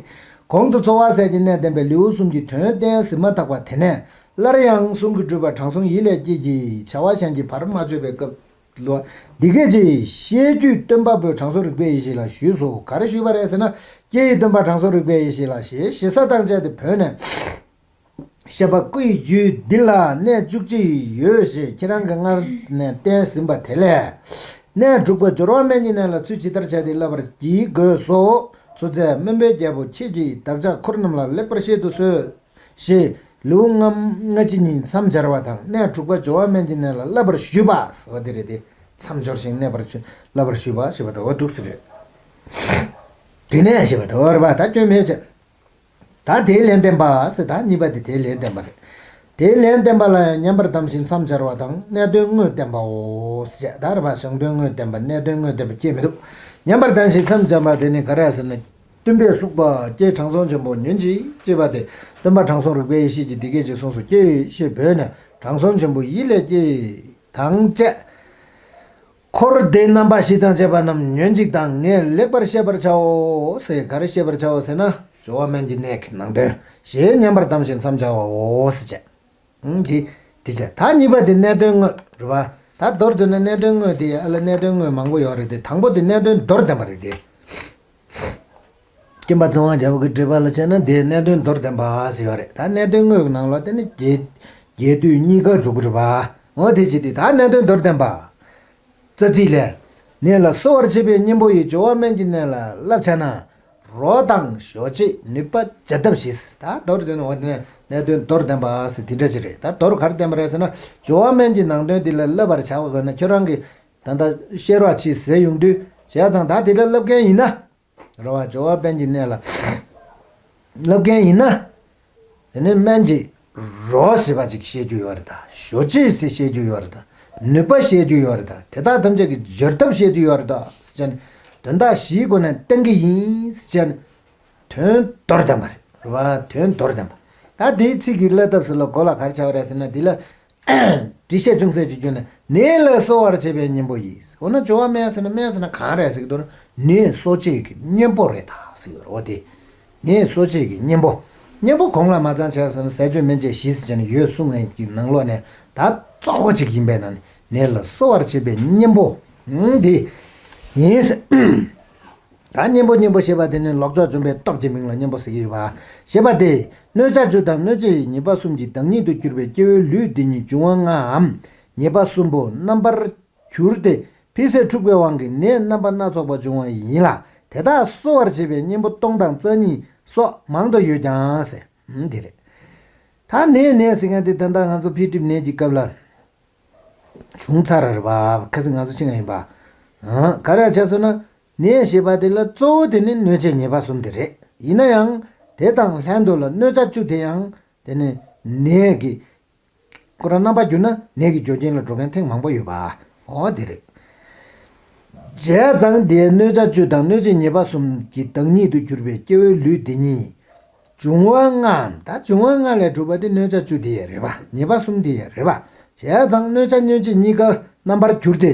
གོང་དུ་འཚོ་བ་ཟས་ཀྱི་གནས་བསྟན་པའི་ལེའུ་གསུམ་གྱི་དོན་བསྟན་ཟིན་མ་ཐག་པ་དེ་ནས་སླར་ཡང་གསུང་གི་སྤྲུལ་པ་དྲང་སྲོང་ཡིད་ལས་སྐྱེས་ཀྱིས་བྱ་བ་གཞན་གྱི་བར་མ་ཆོད་པའི་སྐབས་ལ། འདི་སྐད་ཅེས་བཤད་རྒྱུད་སྟོན་པ་པོས་དྲང་སྲོང་རིག་པའི་ཡེ་ཤེས་ལ་ཞུས་སོ། ག་རེ་ཞུས་པ་རེད་ཟེར་ན། ཀྱེ་ཡི་སྟོན་པ་དྲང་སྲོང་རིག་པའི་ཡེ་ཤེས་ལགས་ཞེས་ཞེ་ས་དང་བཅས་ཏེ་བོས་ནས། བཤད་པ་སྐུ་ཡི་རྒྱུད་འདི་ལ་གནས་བཅུ་གཅིག་ཡོད་ཞེས་ཁྱེད་རང་གིས་སྔར་ནས་བསྟན་ཟིན་པ་དེ་ལས། གནས་དྲུག་པ་སྦྱོར་བ་སྨན་གྱི་གནས་ལ་ཚུལ་ཇི་ལྟར་བྱ་སྟེ་བསླབ་པར་བགྱིད་དགོས་སོ། ཚུལ་ཁྲིམས་སྨན་པའི་རྒྱལ་པོ་ཁྱེད་ཀྱིས་བདག་ཅག་འཁོར་རྣམས་ལ་ལེགས་པར་བཤད་དུ་གསོལ། ཞེས་ལེའུ་ལྔ་ལྔ་གཅིག་གཉིས་མཚམས་སྦྱར་བ་དང་། གནས་དྲུག་པ་སྦྱོར་བ་སྨན་གྱི་གནས་ལ་བསླབ་པར་ཞུས་པ་ཟེར་བ་དེ་རེད་དེ། མཚམས་སྦྱོར་ཞིང་གནས་པར་བསླབ་པར་ཞུས་པ་ཞེས་པ་དེ་འོ་འདུག་སེ་རེད། དེ་ནས་ཞེས་པ་དེ་འོ་རེད་པ། ད་སྐྱོན་མེད་བྱས། ད་དེའི་ལན་བསྟན་པ་ཟེར། ད་གཉིས་པ་དེ་དེའི་ལན་བསྟན་པ་རེད། དེའི་ལན་བསྟན་པ་ལ་ཡང་ཉན་པར་གདམས་ཤིང་མཚམས་སྦྱར་བ་དང་། གནས་དོན་དངོས་བསྟན་པའོ་ཞེས། ད་རེད་པ། གཞུང་དོན་དངོས་བསྟན་པ། གནས་དོན་དངོས་བསྟན་པ་སྐྱེས་མི་འདུག་ཉན་པར་གདམས་ཤིང་མཚམས་སྦྱར་བ་དེ་ནི་ག་རེ་ཟེར་ན། སྟོན་པས་གསུངས་པ། ཀྱེ་དྲང་སྲོང་ཆེན་པོ་ཉོན་ཅིག་ཅེས་པ་སྟེ། སྟོན་པ་དྲང་སྲོང་རིག་པའི་ཡེ་ཤེས་ཀྱིས་འདི་སྐད་ཅེས་གསུངས་སོ། ཀྱེ་ཞེས་བོས་ནས་དྲང་སྲོང་ཆེན་པོ་ཡིད་ལས་སྐྱེས་དང་བཅས། འཁོར་སྡེ་རྣམ་པ་བཞི་དང་བཅས་པ་རྣམས་ཉོན་ཅིག་དང་། ངས་ལེགས་པར་བཤད་པར་བྱའོ་ཞེས། ག་རེ་བཤད་པར་བྱའོ་ཟེར་ན། སྦྱོར་བ་སྨན་གྱི་གནས་ཀྱི་ནང་དོན་ཞེས་ཉན་པར་གདམས་ཤིང་མཚམས་སྦྱར་བའོ་ཟེར་བྱས། ཨང་། དེ་དེ་བྱས། ད་གཉིས་པ་དེ་གནས་དོན་དངོས་རེད་པ། ད་མདོར་བསྡུས་ན་གནས་དོན་དངོས་དེ་ཨ་ལ་གནས་དོན་དངོས་མང་པོ་ཡོད་རེད་དེ། དང་པོ་དེ་གནས་དོན་མདོར་བསྟན་པ་རེད་དེ། སྐྱེམས་པ་ཚེ་དབང་རྒྱལ་པོ་གི་འགྲེལ་པ་ལ་བྱས་ན་དེ་གནས་དོན་མདོར་བསྟན་པ་ཟེར་ཡོད་རེད། ད་གནས་དོན་དངོས་ཀྱི་ནང་ལ་དེ་ནི་རྒྱས་རྒྱས་བསྡུས་གཉིས་ཀ་འགྲོ་གི་རེད་པ། འོ་དེ་བྱས་དུས་ད་གནས་དོན་མདོར་བསྟན་པ། རྩ་ཚིག་ལས། ནད་ལ་གསོ་བར་བྱེད་པའི་གཉེན་པོ་ཡིས། སྦྱོར་བ་སྨན་གྱི་གནས་ལ་བསླབ་བྱ་ན། རོ་དང་ཞོ་བྱད་ནུས་པ་བྱ་ཐབས་ཞེས། ད་མདོར་བསྡུས་ན་འོ་དེ་ནས་ གནད་དོན་མདོར་བསྟན་པ་ཟེར་དེ་འདྲ་ཞིག་རེད། ད་མདོར་ག་རེ་བསྟན་པ་རེད་ཟེར་ན། སྦྱོར་བ་སྨན་གྱི་ནང་དོན་འདི་ལ་བསླབ་པར་བྱ་བ་དགོས་ན། ཁྱོད་རང་གིས་ད་ལྟ་བཤད་རོགས་བྱེད་ཟེར་ཡོང་དུས། བྱས་ཙང་ད་དེ་འདྲ་བསླབ་མཁན་ཡིན་ན། རེད་བ། སྦྱོར་བ་སྨན་གྱི་གནས་ལ་བསླབ་མཁན་ཡིན་ན། དེ་ནས་སྨན་གྱི་རོ་ཟེར་བ་ཅིག་བཤད་རྒྱུ་ཡོད་རེད་ད། ཞོ་སྤྱད་ཟེར་བཤད་རྒྱུ་ཡོད་རེད་ད། ནུས་པ་བཤད་རྒྱུ་ཡོད་རེད་ད། དེ་དག་ཐམས་ཅད་ཀྱི་སྦྱར་ཐབས་བཤད་རྒྱུ་ཡོད་རེད་ད་ཟེར་བྱས་ནས། དོན་དག་བཞིའི་སྒོ་ནས་བསྟན་གྱི་ཡིན་ཟེར་བྱས་ནས། དོན་མདོར་བསྟན་པ་རེད། རེད་བ། དོན་མདོར་བསྟན་པ། ད་དེའི་ཚིག་གི་བསླབ་ཐབས་སུ་ལ་མགོ་ལ་ག་རེ་བྱ་བ་རེད་ཟེར་ན། འདི་ལ་འགྲེལ་བཤད་ཅུང་ཟད་ཅིག་བརྒྱབ་ན། ནད་ལ་གསོ་བར་བྱེད་པའི་གཉེན་པོ་ཡིས། འོ་ན་སྦྱོར་བ་སྨན་ཟེར་ན། སྨན་ཟེར་ན་གང་རེད་ཟེར་གྱི་འདུག་ན། ནད་གསོ་བྱེད་ཀྱི་གཉེན་པོ་རེད་ད་ཟེར་གྱི་ཡོད་རེད། འོ་དེ་ནད་གསོ་བྱེད་ཀྱི་གཉེན་པོ། གཉེན་པོ་གོང་ལ་མ་ཚང་བྱས་ཟེར་ན། ཟས་སྤྱོད་སྨན་དཔྱད་བཞི་ཟེར་བྱས་ནས་ཡོད་གསུངས་ཡས་ཀྱི་ནང་ལོགས་ནས་ད་གཙོ་བོ་གཅིག་ཡིན་པའི་ནང་ནས། ནད་ལ་གསོ་བར་བྱེད་པའི་གཉེན་པོ། ཨང་། དེ་ཡིན་ཟེར། ད་གཉེན་པོ་གཉེན་པོ་ཞེས་པ་དེ་ནི་ལོག་ཕྱོགས་འཇོམས་པའི་སྟོབས་ཀྱི་མིང་ལ་གཉེན་པོ་ཟེར་གྱི་ཡོད་པ། ཞེས་པ་སྟེ། གནོད་བྱ་བཅུ་དང་གནོད་བྱེད་ཉེས་པ་གསུམ་གྱི་བདག་ཉིད་དུ་གྱུར་པའི་སྐྱེ་བོའི་ལུས་འདི་ཉིད་འབྱུང་བ་ལྔའམ་ཉེས་པ་གསུམ་པོ་རྣམ་པར་གྱུར་ཏེ། འཕེལ་ཟད་འཁྲུགས་པའི་དབང་གིས་ནད་རྣམ་པ་སྣ་ཚོགས་པ་འབྱུང་བ་ཡིན་ལ། དེ་དག་གསོ་བར་བྱེད་པའི་གཉེན་པོ་སྟོང་དང་རྩ་གཉིས་སོགས་མང་དུ་ཡོད་ཀྱང་ཟེར། ཨང་། དེ་རེད། ད་ནད་ནད་ཟེར་མཁན་དེ་ད་ལྟ་ང་ཚོ་འཕེལ་འགྲིབ་ནད་ཀྱི་སྐབས་ལ་བྱུང་ཚར་རེད་པ། ཁ་སང་ང་ཚོ་ཕྱིན་པ་ཡིན་པ། ཨང་། ག་རེ་བྱས་སོང་ན། ནད་ཞེས་པ་དེ་ལ་གཙོ་བོ་དེ་ནི་གནོད་བྱེད་ཉེས་པ་གསུམ་དེ་རེད། ཡིན་ན་ཡང་དེ་དང་ལྷན་དུ་ལ་གནོད་བྱ་བཅུ་དེ་ཡང་དེ་ནི་ནད་ཀྱི་ཁོ་རང་རྣམ་པར་གྱུར་ན་ནད་ཀྱི་རྒྱུ་རྐྱེན་ལ་འགྲོ་མཁན་ཐེངས་མང་པོ་ཡོད་པ། འོ་དེ་རེད། བྱས་ཙང་དེའི་གནོད་བྱ་བཅུ་དང་གནོད་བྱེད་ཉེས་པ་གསུམ་གྱི་བདག་ཉིད་དུ་གྱུར་པའི་སྐྱེ་བོའི་ལུས་འདི་ཉིད་འབྱུང་བ་ལྔའམ། ད་འབྱུང་བ་ལྔ་ལས་གྲུབ་པ་དེ་གནོད་བྱ་བཅུ་དེ་ཡང་རེད་པ། ཉེས་པ་གསུམ་དེ་ཡང་རེད་པ། བྱས་ཙང་གནོད་བྱ་གནོད་བྱེད་གཉིས་ཀ་རྣམ་པར་གྱུར་ཏེ།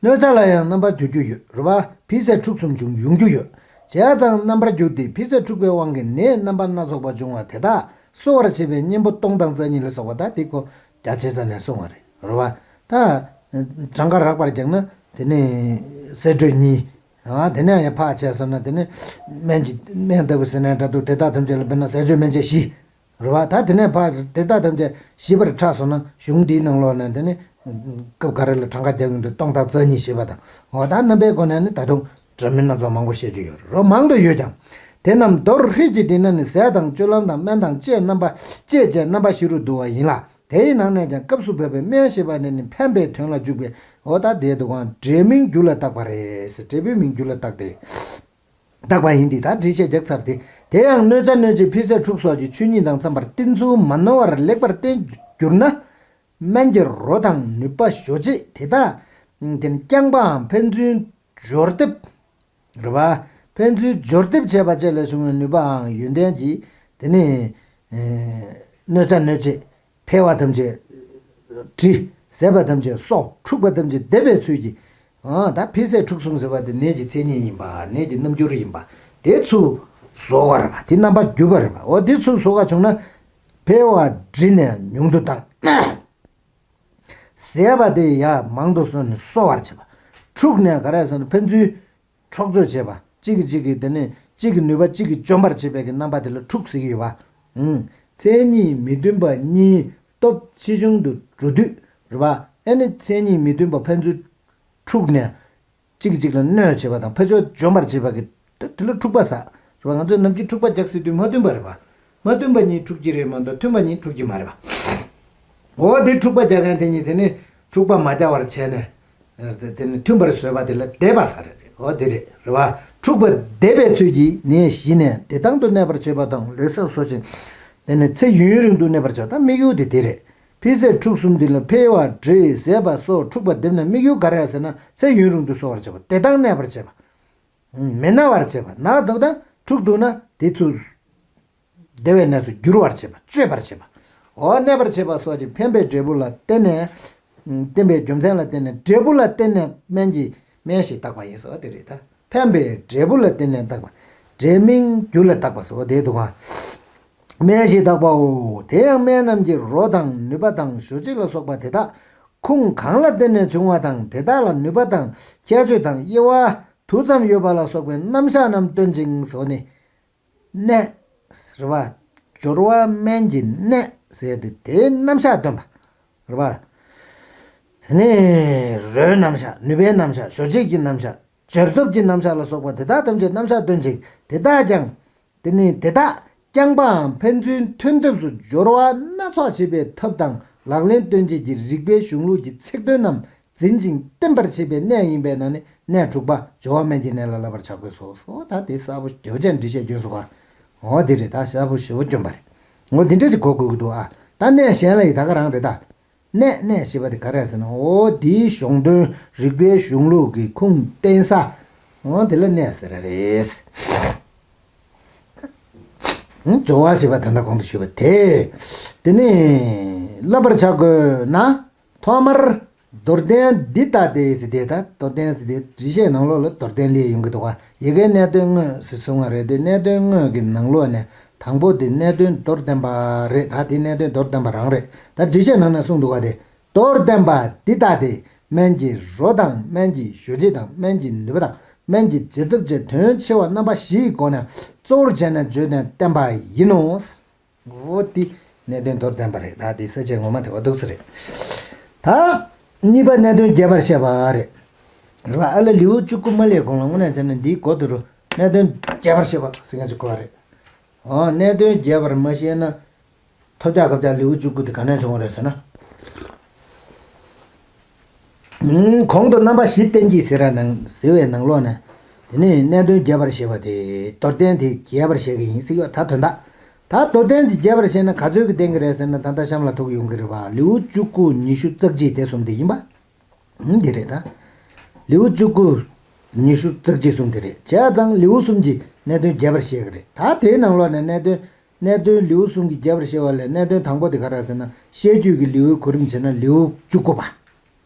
གནོད་བྱ་ལ་ཡང་རྣམ་པར་གྱུར་རྒྱུ་ཡོད་རེད་པ། འཕེལ་ཟད་འཁྲུགས་གསུམ་འབྱུང་ཡོང་རྒྱུ་ཡོད། བྱས་ཙང་རྣམ་པར་གྱུར་ཏེ་འཕེལ་ཟད་འཁྲུགས་པའི་དབང་གིས་ནད་རྣམ་པ་སྣ་ཚོགས་པ་འབྱུང་བ་དེ་དག་གསོ་བར་བྱེད་པའི་གཉེན་པོ་སྟོང་དང་རྩ་གཉིས་ལ་སོགས་པ། ད་དེ་ཁོ་རྒྱ་ཆེ་ས་ནས་གསུངས་པ་རེད། རེད་པ། ད་གྲངས་ཀ་རགས་པར་བརྒྱབ་ན་དེ་ནི་གསེར་དྲོད་གཉིས། ཨ། དེ་ནས་ཡང་ཕར་ཆེ་སོང་ན་དེ་ནི་སྨན་གྱི་སྨན་ལྟ་བུ་ཟེར་ན་འདྲ་འདུག་དེ་དག་ཐམས་ཅད་ལ་དཔེར་ན་ཟས་སྤྱོད་སྨན་དཔྱད་བཞི། རེད་པ། ད་དེ་ནས་ཕར་དེ་དག་ཐམས་ཅད་ཞིབ་པར་ཕྲ་སོང་ན། གཞུང་འདིའི་ནང་ལོགས་ནས་དེ་ནི་སྐབས་འགའ་རེ་ལ་གྲངས་ཀ་རྒྱག་གི་འདུག་སྟོང་དང་རྩ་གཉིས་ཞེས་པ་དང་། འོ་ད་རྣམ་པའི་སྒོ་ནས་ནི་ད་དུང་འདྲ་མིན་སྣ་ཚོགས་མང་པོ་བཤད་རྒྱུ་ཡོད་རེད། མང་དུ་ཡོད་ཀྱང་། དེ་རྣམས་མདོར་ཧྲིལ་གྱིས་བསྒྲིལ་ན་ནི། ཟས་དང་སྤྱོད་ལམ་དང་སྨན་དང་དཔྱད་རྣམ་པ། དཔྱད་བཅས་རྣམ་པ་བཞི་རུ་འདུ་བ་ཡིན་ལ། དེའི་ནང་ནས་ཀྱང་སྐབས་སུ་བབ་པའི་སྨན་ཞེས་པ་ནི་ནི་ཕན་པའི་དོན་ལ་འཇུག་པའི། འོ་ད་དེའི་འདུ་ཁང་འབྲས་མིང་རྒྱུ་ལ་བཏགས་པ་རེད་ཟེར། འབྲས་བུའི་མིང་རྒྱུ་ལ་བཏགས་ཏེ། བཏགས་པ་ཡིན་ཏེ། ད་འགྲེལ་བཤད་རྒྱག་ཚར་ཏེ། དེ་ཡང་གནོད་བྱ་གནོད་བྱེད་འཕེལ་ཟད་འཁྲུགས་སོགས་ཀྱི་ཆོས་ཉིད་དང་འཚམ་པར་བསྟེན་ཚུལ་མ་ནོར་བར་ལེགས་པར་བསྟེན་གྱུར་ན། སྨན་གྱི་རོ་དང་ནུས་པ་ཞོ་སྤྱད་དེ་དག་དེ་ནི་རྐྱང་པའམ་ཕན་ཚུན་སྦྱོར་སྡེབ། རེད་པ། ཕན་ཚུན་སྦྱོར་སྡེབ་བྱས་པ་བཅས་ལས་བྱུང་བའི་ནུས་པའང་ཡོན་ཏན་གྱིས་དེ་ནི་གནོད་བྱ་གནོད་བྱེད། འཕེལ་བ་ཐམས་ཅད་འབྲི། ཟད་པ་ཐམས་ཅད་གསོ། འཁྲུགས་པ་ཐམས་ཅད་འདེབས་པའི་ཚུལ་གྱིས། ཨ། ད་འཕེལ་ཟད་འཁྲུགས་གསུམ་ཟེར་བ་དེ་ནད་ཀྱི་མཚན་ཉིད་ཡིན་པ། ནད་ཀྱི་རྣམ་འགྱུར་ཡིན་པ། དེ་ཚུར་བཟོ་བ་རེད་པ། དེ་རྣམ་པར་གྱུར་པ་རེད་པ། འོ་དེ་ཚུར་བཟོ་བ་བྱུང་ན། འཕེལ་བ་འབྲི་ནས་ཉུང་དུ་བཏང་། ཟད་པ་དེ་ཡང་མང་དུ་སོང་ནས་གསོ་བར་བྱེད་པ། འཁྲུགས་ནས་ག་རེ་ཟེར་ན། ཕན་ཚུན་འཕྲོག་རྩོད་བྱེད་པ། གཅིག་གིས་གཅིག་གི་དེ་ནས་གཅིག་གི་ནུས་པ་གཅིག་གིས་འཇོམས་པར་བྱེད་པའི་གི་རྣམ་པ་དེ་ལ་འཁྲུགས་ཟེར་གྱི་ཡོད་པ། ཨང་། མཚན་ཉིད་མི་མཐུན་པ་གཉིས་སྟོབས་ཆེ་ཆུང་དུ་འགྲོ་དུས་རེད་པ། ཨ་ནི་མཚན་ཉིད་མི་མཐུན་པ་ཕན་ཚུན་འཁྲུགས་ནས་གཅིག་གིས་གཅིག་ལ་གནོད་བྱེད་པ་དང་ཕར་ཕྱོགས་འཇོམས་པར་བྱེད་པ་གི་དེ་ལ་འཁྲུག་པ་ཟེར། རེད་པ། ང་ཚོས་ནམ་རྒྱུན་འཁྲུག་པ་རྒྱག་ཟེར་དུས་མ་མཐུན་པ་རེད་པ། མ་མཐུན་པ་གཉིས་འཁྲུག་གི་རེད་མ་གཏོགས་མཐུན་པ་གཉིས་འཁྲུག་གི་མ་རེད་པ། འོ་དེ་འཁྲུག་པ་རྒྱག་མཁན་དེ་གཉིས་དེ་ནི་འཁྲུག་པ་མ་རྒྱག་པར་བྱས་ནས། དེ་ནི་མཐུན་པར་བཟོས་པ་དེ་ལ་འདེབས་པ་ཟེར་རེད། འོ་དེ་རེད། རེད་པ། འཁྲུག་པ་འདེབས་པའི་ཚུལ་གྱིས་ནད་ཞི་ནས་བདེ་ཐང་དུ་གནས་པར་བྱེད་པ་དང་། ལུས་སེམས་གསོ་ཞིང་། དེ་ནི་ཚེ་ཡུན་རིང་དུ་གནས་པར་བྱེད་པ་དང་། དམིགས་ཡུལ་དེ་དེ་རེད། འཕེལ་ཟད་འཁྲུགས་གསུམ་འདི་ལ་འཕེལ་བ་འབྲི། ཟད་པ་གསོ། འཁྲུག་པ་འདེབས་ནས་དམིགས་ཡུལ་ག་རེ་ཟེར་ན། ཚེ་ཡུན་རིང་དུ་གསོ་བར་བྱེད་པ། བདེ་ཐང་གནས་པར་བྱེད་པ། མི་ན་བར་བྱེད་པ། ན་འདུག་ན། འཁྲུགས་འདུག་ན་དེ་ཚུར་བདེ་བའི་གནས་སུ་འགྱུར་བར་བྱེད་པ། བཅོས་པར་བྱེད་པ། འོ་གནས་པར་བྱེད་པ་སོགས་ཀྱི་ཕན་པའི་འབྲས་བུ་ལ་བརྟེན་ནས། བརྟེན་པའི་རྒྱུ་མཚན་ལ་བརྟེན་ནས། འབྲས་བུ་ལ་བརྟེན་ནས་སྨན་གྱི་སྨན་ཞེས་བཏགས་པ་ཡིན་ཟེར་བ་དེ་རེད་ད། ཕན་པའི་འབྲས་བུ་ལ་བརྟེན་ནས་བཏགས་པ། འབྲས་མིང་རྒྱུ་ལ་བཏགས་པ་ཟེར་བ་དེ་འདུག་ག། སྨན་ཞེས་བཏགས་པའོ། དེ་ཡང་སྨན་རྣམས་ཀྱི་རོ་དང་ནུས་པ་དང་ཞོ་སྤྱད་ལ་སོགས་པ་དེ་དག་ཁུངས་གང་ལ་བརྟེན་ནས་བྱུང་བ་དང་། དེ་དག་ལ་ནུས་པ་དང་ཁྱད་ཆོས་དང་དབྱེ་བ་དུ་ཙམ་ཡོད་པ་ལ་སོགས་པའི་རྣམ་གཞག་རྣམས་སྟོན་ཅིང་ཟེར་བ་ནི། གནས། རེད་པ། སྦྱོར་བ་སྨན་གྱི་གནས་ཟེར་ཏེ་དེའི་རྣམ་གཞག་སྟོན་པ། རེད་པ། དེ་ནས་རོའི་རྣམ་གཞག། ནུས་པའི་རྣམ་གཞག། ཞོ་སྤྱད་ཀྱི་རྣམ་གཞག། སྦྱར་སྟོབས་ཀྱི་རྣམ་གཞག་ལ་སོགས་པ་དེ་དག་ཐམས་ཅད་རྣམ་གཞག་སྟོན་ཅིང་། དེ་དག་ཀྱང་། དེ་ནི་དེ་དག་ རྐྱང་པའམ་ཕན་ཚུན་མཐུན་ཐབས་སུ་སྦྱོར་བ་སྣ་ཚོགས་བྱེད་པའི་ཐབས་དང་ལག་ལེན་སྟོན་བྱེད་ཀྱི་རིགས་པའི་གཞུང་ལུགས་ཀྱི་ཚིག་དོན་རྣམས་འཛིན་ཅིང་བསྟན་པར་བྱེད་པའི་གནས་ཡིན་པས་ན་ནི་གནས་དྲུག་པ་སྦྱོར་བ་སྨན་གྱི་གནས་ལ་བསླབ་པར་བྱ་དགོས་སོ། སོ་ད་དེ་གསལ་པོ་དོན་ཆེན་འགྲེལ་བཤད་སྐྱོན་སོང་བ། འོ་དེ་རེད། ད་གསལ་པོ་ཞེ་པོ་སྐྱོན་པ་རེད། འོ་དེ་འདྲ་ཞིག་གོ་དགོས་ཀྱི་འདུག་ཨ། ད་གནས་གཞན་ལ་ཡི་ད་ག་རང་རེད་ད། གནས་གནས་ཞེས་པ་དེ་ག་རེ་ཟེར་ན། འོ་དེའི་གཞུང་དོན་རིགས་པའི་གཞུང་ལུགས་ཀྱི་ཁུངས་བསྟན་ས། འོ་དེ་ལ་གནས་ཟེར་ར་རེད། སྦྱོར་བ་ཞེས་པ་ད་ལྟ་གོང་དུ་ཞུས་པ་དེ། དེ་ནི་བསླབ་པར་བྱ་དགོས་ན། ཐོག་མར་མདོར་བསྟན་འདི་ལྟ་སྟེ་ཟེར་དེ། ད་མདོར་བསྟན་ཟེར་དེ་འགྲེལ་བཤད་ནང་ལོགས་ལ་མདོར་བསྟན་ལས་ཡོང་གི་འདུག་ག། ཡི་གེའི་གནད་དོན་དངོས་ཟེར་གསུང་བ་རེད་དེ། གནད་དོན་དངོས་ཀྱི་ནང་ལོགས་ནས་དང་པོ་དེ་གནད་དོན་མདོར་བསྟན་པ་རེད། ད་དེ་གནད་དོན་མདོར་བསྟན་པ་རང་རེད། ད་འགྲེལ་བཤད་ནང་ནས་གསུངས་འདུག་ག། དེ་མདོར་བསྟན་པ་འདི་ལྟ་སྟེ། སྨན་གྱི་རོ་དང་། སྨན་གྱི་ཞོ་སྤྱད་དང་། སྨན་གྱི་ནུས་པ་དང་། སྨན་གྱི་བྱེད་ཐབས་བཅས་དོན་ཆེ་བ་རྣམ་པ་བཞིའི་སྒོ་ནས་གཙོ་བོར་བྱས་ནས་བརྗོད་ནས་བསྟན་པ་ཡིན་ནོ། འོ་དེ་གནད་དོན་མདོར་བསྟན་པ་རེད། ད་དེ་ས་བཅད་ངོ་མ་དེ་བ་འདུག་ས་རེད། ད་གཉིས་པ་གནད་དོན་རྒྱས་པར་བཤད་པ་རེད། རེད་པ། ཨ་ལ་ལེའུ་བཅུ་དགུ་མ་སླེབས་གོང་ལ་དངོས་གནས་བྱས་ན་འདིའི་འགོ་དེ་རུ་གནད་དོན་རྒྱས་པར་བཤད་པ་ཟེར་མཁན་ཅིག་དགོས་པ་རེད། འོ་གནད་དོན་རྒྱས་པར་མ་བཤད་ན། ཐོབ་རྒྱག་ཁབ་རྒྱག་ལེའུ་བཅུ་དགུ་དེ་ག་ནས་བྱུང་བ་རེད་ཟེར་ན། ཨུམ། གོང་དུ་རྣམ་པ་བཞི་བསྟན་གྱི་ཟེར་ར་ནང་ཟེར་བའི་ནང་ལོགས་ནས། དེ་ནས་གནད་དོན་རྒྱས་པར་བཤད་པ་དེ་མདོར་བསྟན་དེ་རྒྱས་པར་བཤད་ཀྱི་ཡིན་ཟེར་གྱི་ཡོད། ད་དོན་དག་ད་མདོར་བསྟན་དེ་རྒྱས་པར་བཤད་ན་ག་ཚོད་ཀྱི་བསྟན་གྱི་རེད་ཟེར་ན། ད་ལྟ་གཤམ་ལ་ཐུག་ཡོང་གི་རེད་པ། ལེའུ་བཅུ་དགུ་ཉི་ཤུ་རྩ་གཅིག་དེ་གསུམ་དེ་ཡིན་པ། ཨུམ། འདི་རེད་ད། ལེའུ་བཅུ་དགུ་ཉི་ཤུ་རྩ་གཅིག་གསུམ་དེ་རེད། བྱས་ཙང་ལེའུ་གསུམ་གྱི་གནད་དོན་རྒྱས་པར་བཤད་ཀྱི་རེད། ད་དེའི་ནང་ལོགས་ནས་གནད་དོན། གནད་དོན་ལེའུ་གསུམ་གྱི་རྒྱས་པར་བཤད་པ་ལས་གནད་དོན་དང་པོ་དེ་ག་རེ་ཟེར་ན། བཤད་རྒྱུད་ཀྱི་ལེའུའི་གོ་རིམ་བྱས་ན་ལེའུ་བཅུ་དགུ་པ།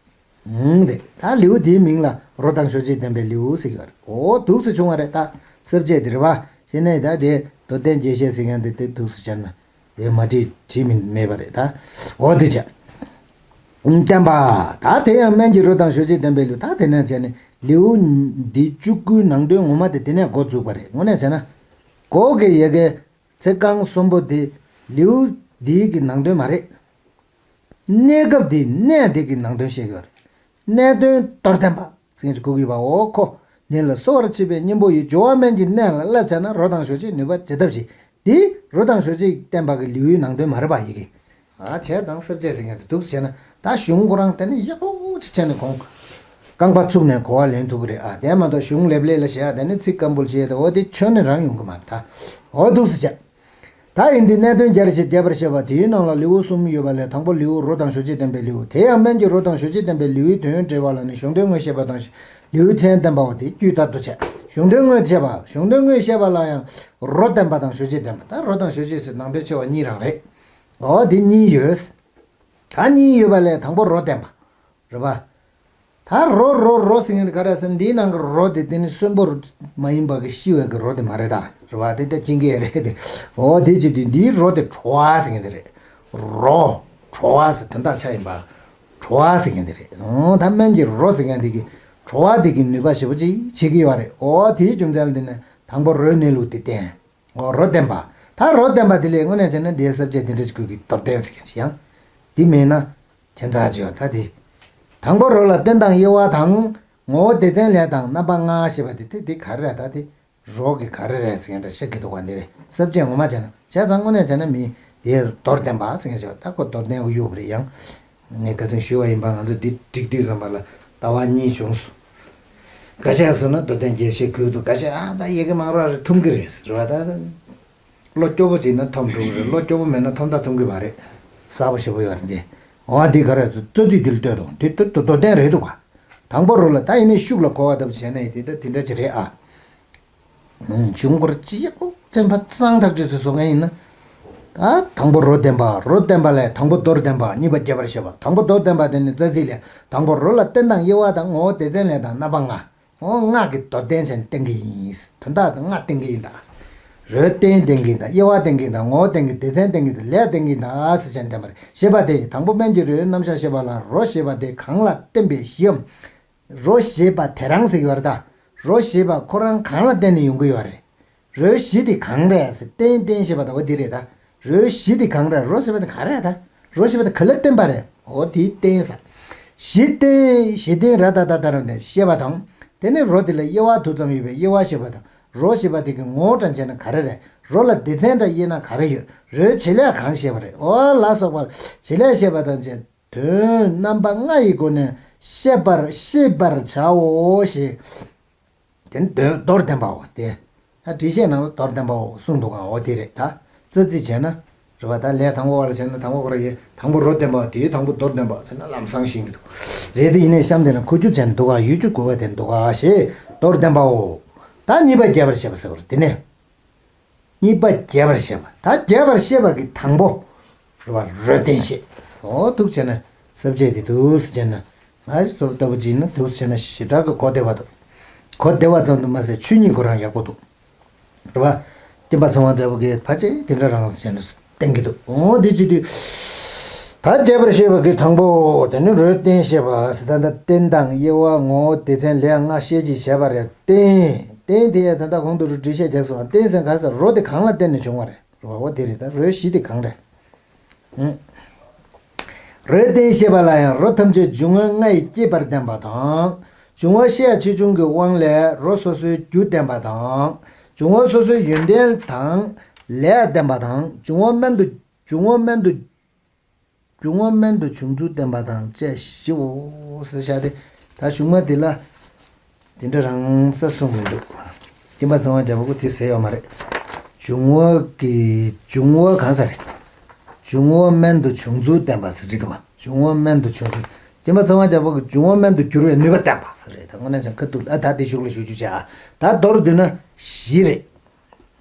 ཨང་། རེད། ད་ལེའུ་དེའི་མིང་ལ་རོ་དང་ཞོ་སྤྱད་བསྟན་པའི་ལེའུ་ཟེར་གྱི་ཡོད་རེད། འོ་འདུག་སེ་བྱུང་བ་རེད། ད་ས་བཅད་དེ་རེད་པ། བྱས་ནས་ད་དེ་མདོར་བསྟན་རྒྱས་བཤད་ཟེར་མཁན་དེ་དེ་འདུག་སེ་བྱས་ན་དེ་མ་བྲིས་བྲིས་མིན་མེད་པ་རེད་ད། འོ་དེ་བྱས། བསྟན་པ། ད་དེ་ཡང་སྨན་གྱི་རོ་དང་ཞོ་སྤྱད་བསྟན་པའི་ལེའུ། ད་དེ་ནས་བྱས་ནས་ལེའུ་འདི་བཅུ་དགུའི་ནང་དོན་ངོ་མ་དེ་དེ་ནས་འགོ་འཛུགས་པ་རེད། དངོས་གནས་བྱས་ན། འགོ་གི་ཡ་གི་ཚིག་རྐང་གསུམ་པོ་དེ་ལེའུ་འདིའི་གི་ནང་དོན་མ་རེད། གནས་སྐབས་དེའི་གནས་དེ་གི་ནང་དོན་བཤད་ཀྱི་ཡོད་རེད། གནད་དོན་མདོར་བསྟན་པ་ཟེར་མཁན་ཅིག་གོ་གི་ཡོད་པ། འོ་ཁོ། ནད་ལ་གསོ་བར་བྱེད་པའི་གཉེན་པོ་ཡི། སྦྱོར་བ་སྨན་གྱི་གནས་ལ་བསླབ་བྱ་ན། རོ་དང་ཞོ་སྤྱད་ནུས་པ་བྱེད་ཐབས་བཞི། འདི་རོ་དང་ཞོ་སྤྱད་བསྟན་པ་གི་ལེའུའི་ནང་དོན་མ་རེད་པ་ཡི་གེ། ཨ། བྱས་ཙང་ས་བཅད་ཟེར་མཁན་དེ་འདུག་བྱས་ན། ད་གཞུང་ཁོ་རང་དེ་ནི་ཡག་པོ་ཅིག་བྱས་ནས་གོང་རྐང་པ་ཚུགས་ནས་གོ་བ་ལེན་ཐུབ་ཀྱི་རེད། ཨ། དེ་མ་གཏོགས་གཞུང་ལེབ་ལེབ་ལ་བཞག་དེ་ནི་ཚིག་སྐམ་པོ་བྱས་ཏེ། འོ་དེ་ཁྱོན་ནས་རང་ཡོང་གི་མ་རེད་ད། འོ་འདུག་སེ་བྱས། ད་ཡིན་དུས་གནད་དོན་རྒྱས་པར་བཤད་པ། དེའི་ནང་ལ་ལེའུ་གསུམ་ཡོད་པ་ལས། དང་པོ་ལེའུ་རོ་དང་ཞོ་སྤྱད་བསྟན་པའི་ལེའུ། དེ་ཡང་སྨན་གྱི་རོ་དང་ཞོ་སྤྱད་བསྟན་པའི་ལེའུའི་དོན་འགྲེལ་བ་ལ་ནི་གཞུང་དོན་དངོས་བཤད་པ་དང་ལེའུའི་མཚན་བསྟན་པའོ། དེ་དཀྱུས་ལྟར་དུ་བྱས། གཞུང་དོན་དངོས་བཤད་པ། གཞུང་དོན་དངོས་བཤད་པ་ལ་ཡང་རོ་བསྟན་པ་དང་ཞོ་སྤྱད་བསྟན་པ། ད་རོ་དང་ཞོ་སྤྱད་ཟེར་ནང་དོན་ཆེ་བ་གཉིས་རང་རེད། འོ་དེ་གཉིས་ཡོད། ད་གཉིས་ཡོད་པ་ལས་དང་པོ་རོ་བསྟན་པ། རེད་པ། ད་རོ་རོ་རོ་ཟེར་མཁན་དེ་ག་རེ་ཟེར་ན། འདིའི་ནང་གི་རོ་དེ་དེ་ནི་གསོན་པོ་མ་ཡིན་པ་གི་ཤི་བའི་གི་རོ་དེ་མ་རེད་ད། རེད་པ། དེ་ད་སྐྱེ་མཁན་རེད་དེ། འོ་དེ་བྱེད་དུས་འདིའི་རོ་དེ་བྲོ་བ་ཟེར་མཁན་དེ་རེད། རོ། བྲོ་བ་ཟེར་དོན་དག་ཆ་ཡིན་པ། བྲོ་བ་ཟེར་མཁན་དེ་རེད། འོ་ད་སྨན་གྱི་རོ་ཟེར་མཁན་དེ་གི་བྲོ་བ་དེ་གི་ནུས་པ་ཞེ་པོ་ཅིག་བྱེད་ཀྱི་ཡོད་རེད། འོ་དེའི་རྒྱུ་མཚན་ལ་བརྟེན་ནས་དང་པོ་རོའི་གནས་ལུགས་དེ་བསྟན། འོ་རོ་བསྟན་པ། ད་རོ་བསྟན་པ་དེ་ལས་དངོས་གནས་བྱས་ན་འདིའི་ས་བཅད་དེ་འདྲ་ཞིག་དགོས་ཀྱི། མདོར་བསྟན་ཟེར་མཁན་ཞིག་ཡང་དེ་མེད་ན། ཁྱད་མཚར་ཅིག་ཡོད་ད་དེ། དང་པོ་རོ་ལ་རྟེན་དང་དབྱེ་བ་དང་། ངོ་བོ་སྡེ་ཚན་ལས་དང་རྣམ་པ་ལྔ་ཞེས་པ་དེ་དེ་དེ་ག་རེ་རེད། ད་དེ་རོ་གི་ག་རེ་རེད་ཟེར་མཁན་འདྲ་བཤད་ཀྱི་འདུག་པ། འདི་རེད། ས་བཅད་ངོ་མ་བྱས་ན། བྱས་ཙང་དངོས་གནས་བྱས་ན་མི་དེ་མདོར་བསྟན་པ་ཟེར་མཁན་ཅིག་ཡོད། ད་ཁོ་མདོར་བསྟན་གྱི་ཡོད་པ་རེད། ཡང་ངས་ཁ་སང་ཞུས་པ་ཡིན་པ། ང་ཚོ་འདི་བསྒྲིགས་དུས་ཙམ་པ་ལ་ལྟ་བ་གཉིས་བྱུང་སོང་། འགའ་ཤས་སོང་ན་མདོར་བསྟན་རྒྱས་བཤད་དགོས་འདུག། འགའ་ཤས་ཨ་ད་ཡི་གེ་མང་རོགས་རེད། འཐུམ་གི་རེད་ཟེར་བ་ད། བློ་སྐྱོ་པོ་བྱས་ན་འཐུམ་འགྲོ་གི་རེད། བློ་སྐྱོ་པོ་མེད་ན་འཐུམ་ད་འཐུམ་གི་མ་རེད། གསལ་པོ་ཞེ་པོ་ཡོད་རེད་འདི། འོ་འདི་ག་རེ་རྩོད་ཚིག་འདི་ལ་ལྟོས་དང་། འདི་ལྟོས་དང་། མདོར་བསྟན་རེད་འདུག་ག། དང་པོ་རོ་ལ། ད་ཡིན་ནའི་ཤུགས་ལ་གོ་བ་ལྟ་བུ་བྱས་ན་ཡིན་དེ་ད་དེ་འདྲ་ཅིག་རེད་ཨ། གཞུང་སྐོར་ཅི་ཡག་པོ་བཙན་པ་གཙང་ཐག་ཆོད་ཚོད་བཟོ་མཁན་ཡིན་ན། ད་དང་པོ་རོ་བསྟན་པ། རོ་བསྟན་པ་ལས་དང་པོ་མདོར་བསྟན་པ། གཉིས་པ་རྒྱས་པར་བཤད་པ། དང་པོ་མདོར་བསྟན་པ་དེ་ནི་རྩ་ཚིག་ལས། དང་པོ་རོ་ལ་རྟེན་དང་དབྱེ་བ་དང་། ངོ་བོ་སྡེ་ཚན་ལས་དང་རྣམ་པ་ལྔ། འོ་ལྔ་གི་མདོར་བསྟན་བྱས་ནས་བསྟན་གྱི་ཡིན། དོན་དག་ལྔ་བསྟན་གྱི་ཡིན་ད། རོའི་རྟེན་བསྟན་གྱི་ཡིན་ད། དབྱེ་བ་བསྟན་གྱི་ཡིན་ད། ངོ་བོ་བསྟན་གྱི། སྡེ་ཚན་བསྟན་གྱི་ཡིན་ད། ལས་བསྟན་གྱི་ཡིན་ད་ཟེར་བྱས་ནས་བསྟན་པ་རེད། ཞེས་པ་སྟེ། དང་པོ་སྨན་གྱི་རོའི་རྣམ་གཞག་བཤད་པ་ལ་རོ་ཞེས་པ་དེ་གང་ལ་བརྟེན་པའི་གཞིའམ། རོ་ཞེས་པ་དེ་རང་ཟེར་གྱི་ཡོད་རེད་ད། རོ་ཞེས་པ་ཁོ་རང་གང་ལ་བརྟེན་ནས་ཡོང་གི་ཡོད་རེད། རོའི་གཞི་དེ་གང་རེད་ཟེར། རྟེན་རྟེན་ཞེས་པ་ད་འོ་འདི་རེད་ད། རོའི་གཞི་དེ་གང་རེད། རོ་ཞེས་པ་དེ་ག་རེ་རེད་ད། རོ་ཞེས་པ་དེ་ག་ལ་བརྟེན་པ་རེད། འོ་དེའི་རྟེན་ཟེར། གཞི་རྟེན། གཞི་རྟེན་ར་ད་ད་ད་ར་ནས་བཤད་པ་དང་། དེ་ནས་རོ་དེ་ལ་དབྱེ་བ་དུ་ཙམ་ཡོད་པའི་དབྱེ་བ་བཤད་པ་དང་། རོ་ཞེས་པ་དེ་གི་ངོ་བོ་དྲན་བྱས་ན་ག་རེ་རེད། རོ་ལ་སྡེ་ཚན་འདྲ་དབྱེ་ན་ག་རེ་ཡོད། རོའི་བྱེད་ལས་གང་བཤད་པ་རེད། འོ་ལ་སོགས་པར་བྱེད་ལས་བཤད་པ་དང་བཅས་དོན་རྣམ་པ་ལྔ་ཡི་སྒོ་ནས་ཤེས་པར་ཤེས་པར་བྱའོ་ཞེས། དེ་ནི་མདོར་བསྟན་པའོ་སྟེ། ད་འགྲེལ་བཤད་ནང་ལ་མདོར་བསྟན་པའོ་གསུངས་འདུག་ག་འོ་དེ་རེད་ད། རྩ་ཚིག་བྱས་ན། རེད་པ། ད་ལས་དང་པོ་བ་ལ་བྱས་ན་དང་པོ་ཁོ་ར་ཡི་དང་པོ་རོ་བསྟན་པ་དེའི་དང་པོ་མདོར་བསྟན་པ་ཟེར་ན་ལམ་སང་ཤེས་ཀྱི་འདུག་རེད་དེ་ཡིན་ནའི་གཤམ་དེ་ན་ཁུ་བྱུག་བྱས་ན་འདུག་ག་ཡོད་རྒྱུ་དགོས་པ་དེ་འདུག་ག་ཞེས་མདོར་བསྟན་པའོ། ད་གཉིས་པ་རྒྱས་པར་བཤད་པ་ཟེར་བ་རེད་དེ་ནས། གཉིས་པ་རྒྱས་པར་བཤད་པ། ད་རྒྱས་པར་བཤད་པ་གི་དང་པོ། རེད་པ། རོ་བསྟན་བཤད། སོ་འདུག་བྱས་ན། ས་བཅད་དེ་འདུག་སེ་བྱས་ན། ང་ཚོ་ལྟ་བུ་ཅིག་ཡིན་ན་འདུག་བྱས་ན་ཞེ་དྲག་གི་གོ་བདེ་བ་འདུག་གོ་བདེ་བ་ཙམ་དུ་མ་ཟད་ཆོས་ཉིད་ཁོ་རང་ཡག་པོ་འདུག་རེད་པ། སྐྱེས་པ་ཚངས་དབང་རྒྱལ་པོ་གིས་ཕལ་ཆེར་དེ་འདྲ་རང་བྱས་ནས་བསྟན་གྱི་འདུག་འོ་དེ་བྱེད་དུས། ད་རྒྱས་པར་བཤད་པ་གི་དང་པོ་དེ་ནི་རོའི་རྟེན་བཤད་པ་ཟེར། ད་ལྟ་རྟེན་དང་དབྱེ་བ་ངོ་བོ་སྡེ་ཚན་ལས་ལྔ་བཤད་ཀྱི་བྱས་པ་རེད། རྟེན། རྟེན་དེ་ཡང་ད་ལྟ་གོང་དུ་འགྲེལ་བཤད་རྒྱག་སོང་། རྟེན་ཟེར་ག་ཟེར་རོ་དེ་གང་ལ་བརྟེན་ནས་བྱུང་བ་རེད། རོ་བོ་དེ་རེད། ད་རོའི་གཞི་དེ་གང་རེད། རོའི་རྟེན་བཤད་པ་ལ་ཡང་རོ་ཐམས་ཅད་འབྱུང་བའི་རྔ་ཡིས་བསྐྱེད་པར་བསྟན་པ་དང་། འབྱུང་བ་ཤེས་ཡ་ཆེ་ཆུང་གི་དབང་ལས་རོ་སོ་སོའི་རྒྱུ་བསྟན་པ་དང་། འབྱུང་བ་སོ་སོའི་ཡོན་ཏན་དང་ལས་བསྟན་པ་དང་། འབྱུང་བ་སྨན་དུ། འབྱུང་བ་སྨན་དུ། འབྱུང་བ་སྨན་དུ་བྱུང་ཚུལ་བསྟན་པ་དང་བཅས་བཞིའོ་ཟེར་བཞག་སྟེ། ད་གཞུག་མ་འདི་ལ། དེ་འདྲ་རང་ས་གསུངས་མི་འདུག་སྐྱེས་པ་ཚངས་དབང་རྒྱལ་པོ་ཁོ་དེ་ཟེར་ཡོད་མ་རེད། འབྱུང་བ་གི་འབྱུང་བ་གང་ཟེར་རེད། འབྱུང་བ་སྨན་དུ་བྱུང་ཚུལ་བསྟན་པ་ཟེར་གྱི་འདུག་ག་འབྱུང་བ་སྨན་དུ་བྱུང་ཚུལ། སྐྱེས་པ་ཚངས་དབང་རྒྱལ་པོ་གིས་འབྱུང་བ་སྨན་དུ་འགྱུར་བའི་ནུས་པ་བསྟན་པ་ཟེར་རེད། ད་དངོས་གནས་ཀྱང་ཁ་ཐུག་ཨ་ད་དེ་གཞུག་ལ་ཞུ་རྒྱུ་བྱ། ད་མདོར་བསྡུས་ན་བཞི་རེད།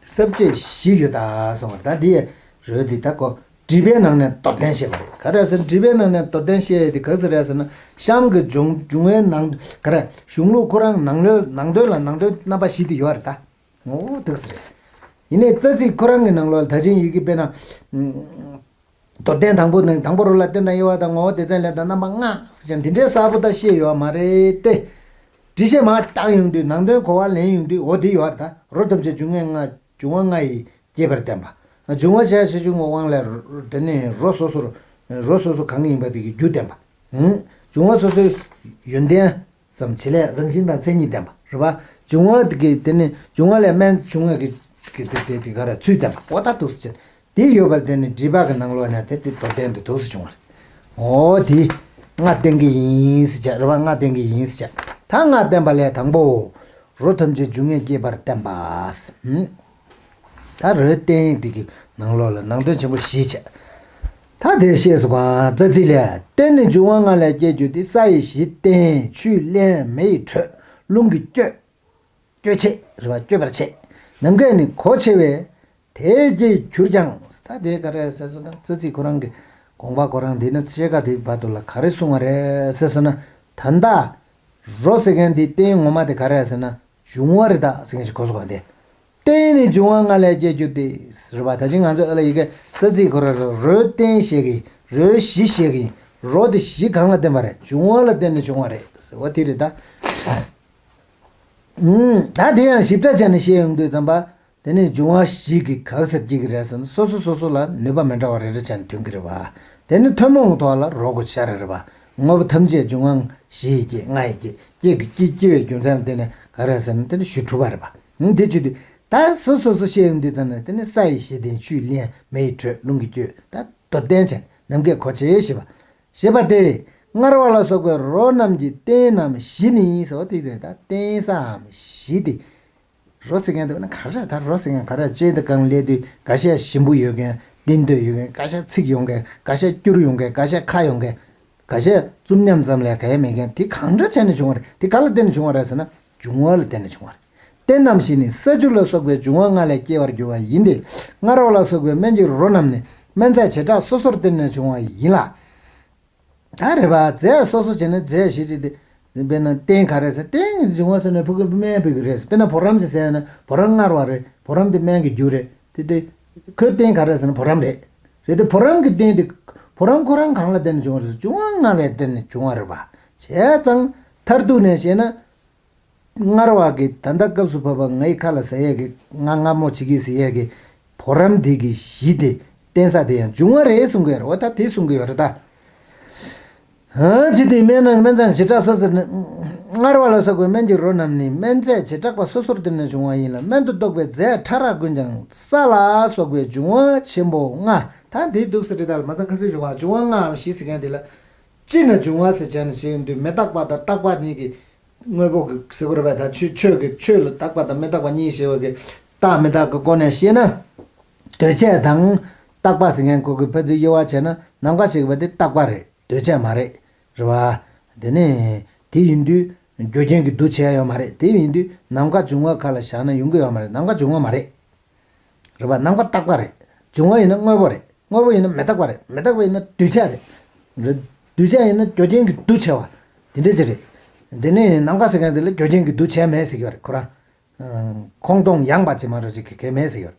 ས་བཅད་བཞི་ཡོད་ད་གསུངས་པ་རེད། ད་འདི་ཡི་རོལ་འདི་ད་ཁོ་འགྲེལ་པའི་ནང་ནས་མདོར་བསྟན་བཤད་པ་རེད། ག་རེ་ཟེར་ན་འགྲེལ་པའི་ནང་ནས་མདོར་བསྟན་བཤད་ཡས་དེ་ག་ཟེར་རེད་ཟེར་ན། གཤམ་གྱི་འབྱུང་འབྱུང་བའི་ནང་ག་རེ་གཞུང་ལུགས་ཁོ་རང་ནང་ལོགས་ནང་དོན་ལ་ནང་དོན་རྣམ་པ་བཞི་དེ་ཡོད་རེད་ད། འོ་འདུག་ཟེར་རེད། ཡིན་ནའི་རྩ་ཚིག་ཁོ་རང་གི་ནང་ལོགས་ལ་ད་ཅིང་ཡི་གེ་དཔེར་ན། མདོར་བསྟན་དང་པོ་ནི་དང་པོ་རོ་ལ་རྟེན་དང་དབྱེ་བ་དང་ངོ་བོ་སྡེ་ཚན་ལས་དང་རྣམ་པ་ལྔ་ཟེར་ཀྱང་འདི་འདྲའི་གསལ་པོ་ད་བཤད་ཡོད་མ་རེད་དེ། འགྲེལ་བཤད་མར་བཏང་ཡོང་དུས་ནང་དོན་གོ་བ་ལེན་ཡོང་དུས་འོ་འདི་ཡོད་རེད་ད། རོ་ཐམས་ཅད་འབྱུང་བའི་རྔ་འབྱུང་བ་ལྔ་ཡིས་བསྐྱེད་པར་བསྟན་པ། འབྱུང་བ་ཤེས་ཡ་ཆེ་ཆུང་གི་དབང་ལས་རོ་དེ་ནི་རོ་སོ་སོར་རོ་སོ་སོ་གང་ཡིན་པ་དེ་གི་རྒྱུ་བསྟན་པ། འབྱུང་བ་སོ་སོའི་ཡོན་ཏན། ཙམ་བྱེད་ལས་རང་བཞིན་དང་མཚན་ཉིད་ལྡན་པ་རེད་པ། འབྱུང་བ་གི་དེ་ནི་འབྱུང་བ་ལས་སྨན་བྱུང་བའི་གི་གི་དེ་དེ་དེ་ག་རེ་ཚུལ་ལྡན་པ་འོ་ད་འདུག་སེ་བྱས། དེ་ཡོད་པ་དེ་ནི་འགྲེལ་པ་གི་ནང་ལོགས་ནས་དེ་དེ་མདོར་བསྟན་དུ་འདུག་སེ་བྱུང་བ་རེད། འོ་དེ་ལྔ་བསྟན་གི་ཡིན་ཟེར་བྱས་རེད་པ། ལྔ་བསྟན་གི་ཡིན་ཟེར་བྱས། ད་ལྔ་བསྟན་པ་ལས་དང་པོ། རོ་ཐམས་ཅད་འབྱུང་ལྔས་བསྐྱེད་པར་བསྟན་པ། ཧུམ། ད་རོའི་རྟེན་འདི་གི་ནང་ལོགས་ལ་ནང་དོན་ཆེན་པོ་བཞི་བྱས། ད་དེ་ཤེས་སུ་བ་རྩ་ཚིག་ལས། རྟེན་ནི་འབྱུང་བ་ལྔ་ལས་སྐྱེ་གྱུར་ཏེ། ས་ཡི་གཞི་རྟེན་ཆུས་བརླན་མེ་ཡིས་དྲོད་རླུང་གིས་བསྐྱོད། བསྐྱོད་བྱེད་རེད་པ། བསྐྱོད་པར་བྱེད། ནམ་མཁས་ནི་གོ་ཆེ་བས་དེས་སྐྱེས་གྱུར་ཀྱང་། ད་དེ་ག་རེ་ཟེར་སོང་ན་རྩ་ཚིག་ཁོ་རང་གི་དགོངས་པ་ཁོ་རང་འདི་ན་ཕྱེད་ཀ་དེ་བར་དུ་ལ་ག་རེ་གསུང་བ་རེད་ཟེར་སོང་ན། ད་ལྟ་རོ་ཟེར་མཁན་འདི་རྟེན་ངོ་མ་དེ་ག་རེ་ཟེར་ན་འབྱུང་བ་རེད་ད་ཟེར་མཁན་ཞིག་གོ་སོང་བ་འདི། རྟེན་ནི་འབྱུང་བ་ལྔ་ལས་སྐྱེ་གྱུར་ཏེ། ཟེར་བ་ད་ཅི་ང་ཚོ་ཨ་ལ་ཡི་གེ་རྩ་ཚིག་ཁོ་ར་རོ་རོའི་རྟེན་བཤད་གི་རོའི་གཞི་བཤད་གི་རོ་དེ་གཞི་གང་ལ་བརྟེན་པ་རེད། འབྱུང་བ་ལ་བརྟེན་ནས་བྱུང་བ་རེད་ཟེར་བ་དེ་རེད་ད། ཨུམ། ད་དེ་ཡང་ཞིབ་ཕྲ་བྱས་ནས་བཤད་ཡོང་དུས་ཙམ་པ། དེ་ནི་འབྱུང་བ་བཞི་གི་ག་ཟེར་སྐྱེ་གི་རེད་ཟེར་ན་སོ་སོ་སོ་སོ་ལ་ནུས་པ་མི་འདྲ་བ་རེ་རེ་བྱས་ནས་ཐོན་གི་རེད་བ། དེ་ནི་ཐུན་མོང་ཐོག་ལ་རོ་གོ་ཤ་རེ་རེད་བ། དངོས་པོ་ཐམས་ཅད་འབྱུང་བ་བཞི་ཡིས་སྐྱེད་ལྔ་ཡིས་སྐྱེད་སྐྱེ་གི་སྐྱེ་སྐྱེ་བའི་རྒྱུ་མཚན་ལ་བརྟེན་ནས་ག་རེ་ཟེར་ན་དེ་ནི་ཞུ་གྲུབ་པ་རེད་བ། འདི་བྱེད་དུས་ད་སོ་སོ་སོ་བཤད་ཡོང་དུས་ཙམ་ནས་དེ་ནི་ས་ཡི་གཞི་རྟེན་ཆུས་བརླན་མེ་ཡིས་དྲོད་རླུང་གིས་བསྐྱོད་ད་མདོར་བསྟན་བྱས་ནམ་མཁས་གོ་ཆེ་ཞེས་པ། ཞེས་པ་སྟེ། མངར་བ་ལ་སོགས་པའི་རོ་རྣམས་ཀྱི་རྟེན་རྣམས་བཞི་ནི་ཟེར་བ་དེ་རེད་ད། རྟེན་སའམ་གཞི་དེ། རོ་ཟེར་མཁན་དེ་ན་ག་རེ་ད་རོ་ཟེར་མཁན་ག་རེ་ལྕེ་དེ་གང་སླེབས་དུས་འགའ་ཤས་ཞིམ་པོ་ཡོད་མཁན་ལྡན་འདོད་ཡོད་མཁན་འགའ་ཤས་ཚིག་ཡོང་མཁན་འགའ་ཤས་སྐྱུར་ཡོང་མཁན་འགའ་ཤས་ཁ་ཡོང་མཁན་འགའ་ཤས་བཙུམ་ཉམས་ཙམ་ལས་ག་ཡ་མེད་མཁན་དེ་གང་འདྲ་བྱས་ནས་བྱུང་བ་རེད། དེ་ག་ལ་བརྟེན་ནས་བྱུང་བ་རེད་ཟེར་ན་འབྱུང་བ་ལ་བརྟེན་ནས་བྱུང་བ་རེད། རྟེན་རྣམས་བཞི་ནི་ས་ཆུ་ལ་སོགས་པའི་འབྱུང་བ་ལྔ་ལས་སྐྱེ་བར་འགྱུར་བ་ཡིན་ཏེ། མངར་བ་ལ་སོགས་པའི་སྨན་གྱི་རོ་རྣམས་ནི་སྨན་རྫས་བྱེ་བྲག་སོ་སོར་བརྟེན་ནས་བྱུང་བ་ཡིན་ལ། ད་རེད་པ། རྫས་སོ་སོ་བྱས་ན་རྫས་བཞི་རེད་དེ། དཔེར་ན་རྟེན་ག་རེ་ཟེར་རྟེན་གྱི་འབྱུང་བ་ཟེར་ན་ཕྲུ་གུ་སྨན་ཕྲུ་གུ་རེད། དཔེར་ན་བུ་རམ་ཞིག་ཟེར་ན་བུ་རམ་མངར་བ་རེད། བུ་རམ་དེ་སྨན་གྱི་རྒྱུ་རེད་དེ་དེ། ཁོའི་རྟེན་ག་རེ་ཟེར་ན་བུ་རམ་རེད། རེད་དེ་བུ་རམ་གྱི་རྟེན་དེ། བུ་རམ་ཁོ་རང་གང་ལ་བརྟེན་ནས་བྱུང་བ་རེད་ཟེར་འབྱུང་བ་ལྔ་ལ་བརྟེན་ནས་བྱུང་བ་རེད་པ། བྱས་ཙང་མཐར་གཏུགས་ནས་བཤད་ན། མངར་བ་གི་ད་ལྟ་སྐབས་སུ་བབ་པ་ངའི་ཁ་ལ་ཟ་ཡས་ཀྱི་ང་མངར་མོ་བྱེད་ཀྱི་ཟེར་ཡས་ཀྱི་བུ་རམ་དེ་གི་གཞི་དེ་བརྟེན་ས་དེ་ཡང་འབྱུང་བ་རེད་གསུང་གི་ཡོད་རེད་བ། ད་དེ་གསུང་གི་ཡོད་རེད་ད། ཇི་སྟེ་སྨན་ན་སྨན་མཚན་བྱེ་བྲག་སོ་སོར་ནི། མངར་བ་ལ་སོགས་པའི་སྨན་གྱི་རོ་རྣམས་ནི་སྨན་རྫས་བྱེ་བྲག་པ་སོ་སོར་དེ་ནས་འབྱུང་བ་ཡིན་ལ། སྨན་དུ་གཏོགས་པའི་རྫས་ཕྲ་རགས་ཀུན་ཀྱང་ས་ལ་སོགས་པའི་འབྱུང་བ་ཆེན་པོ་ལྔ། ད་འདི་འདུག་ཟེར་དེ་དག་ལ་མ་ཚང་ཁ་སེར་འབྱུང་བ་འབྱུང་བ་ལྔའམ་བཞི་ཟེར་མཁན་དེ་ལ། སྤྱིར་ན་འབྱུང་བ་ཟེར་བྱས་ནས་ཞེས་ཡོང་དུས་མི་རྟག་པ་དང་རྟག་པ་གཉིས་ཀྱི་དངོས་པོ་གི་ཟེར་དགོས་རེད་པས། ད་ཆོས་ཆོས་ཀྱི་ཆོས་ལ་རྟག་པ་དང་མི་རྟག་པ་གཉིས་ཞེས་པ་གི་རྟག་མི་རྟག་གི་སྒོ་ནས་བཤད་ན། འདུས་བྱས་དང་རྟག་པ་ཟེར་མཁན་ཁོ་གི་ཕན་ཚུན་དབྱེ་བ་བྱས་ན། ནམ་མཁའ་ཞེས་པ་དེ་རྟག་པ་རེད། འདུས་བྱས་མ་རེད། རེད་བ། དེ་ནས་དེ་ཡིན་དུས་རྒྱུ་རྐྱེན་གྱིས་འདུ་བྱས་ཡོད་མ་རེད། དེ་ཡིན་དུས་ནམ་མཁའ་འབྱུང་བ་ཁ་ལ་བཞག་ན་ཡོང་གི་ཡོད་མ་རེད། ནམ་མཁའ་འབྱུང་བ་མ་རེད། རེད་བ། ནམ་མཁའ་རྟག་པ་རེད། འབྱུང་བ་ཡིན་ན་དངོས་པོ་རེད། དངོས་པོ་ཡིན་ན་མི་རྟག་པ་རེད། མི་རྟག་པ་ཡིན་ན་འདུས་བྱས་རེད། རེད། འདུས་བྱས་ཡིན་ན་རྒྱུ་རྐྱེན་གྱིས་འདུ་བྱས་པ། དེ་འདྲ་ཅིག་རེད། དེ་ནས་ནམ་མཁའ་ཟེར་མཁན་དེ་ལ་རྒྱུ་རྐྱེན་གྱིས་འདུ་བྱས་མེད་ཟེར་གྱི་ཡོད་རེད་ཁོ་རང་། ཁོང་སྟོང་ཡངས་པ་ཅིག་མ་གཏོགས་ཅིག་གི་གལ་མེད་ཟེར་ཡོད།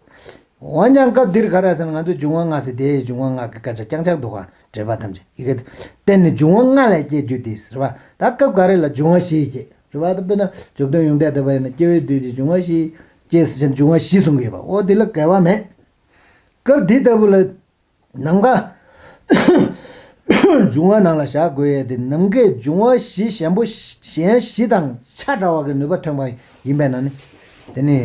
འོན་ཀྱང་སྐབས་འདིར་ག་རེ་ཟེར་ན། ང་ཚོས་འབྱུང་བ་ལྔ་ཟེར་དེའི་འབྱུང་བ་ལྔ་གི་སྐད་ཆ་རྐྱང་རྐྱང་འདུག་ག་འགྲེལ་པ་ཐམས་ཅད་ཡི་གེ་གཏན་ནས་འབྱུང་བ་ལྔ་ལས་སྐྱེ་རྒྱུ་དེ་ཟེར་བ། ད་སྐབས་འགའ་རེ་ལ་འབྱུང་བ་བཞི་སྐྱེ་ཟེར་བ། ད་དཔེར་ན་འཇུག་དོན་ཡོངས་གཏད་བསྡུས་པ་ཡིན་ན། སྐྱེ་བའི་དུས་ཀྱི་འབྱུང་བ་བཞི་སྐྱེ་ཟེར་བྱས་འབྱུང་བ་བཞི་གསུང་གི་ཡོད་པ། འོ་དེ་ལ་འགལ་བ་མེད། སྐབས་འདི་ལྟ་བུ་ལ། ནམ་མཁའ་འབྱུང་བ་ནང་ལ་བཞག་དགོས་ཡས་དེ། ནམ་མཁའི་འབྱུང་བ་བཞི་གཞན་པོ་གཞན་བཞི་དང་ཆ་འདྲ་བ་གི་ནུས་པ་ཐོན་པ་ཡིན་པས་ན་ནི། དེ་ནི་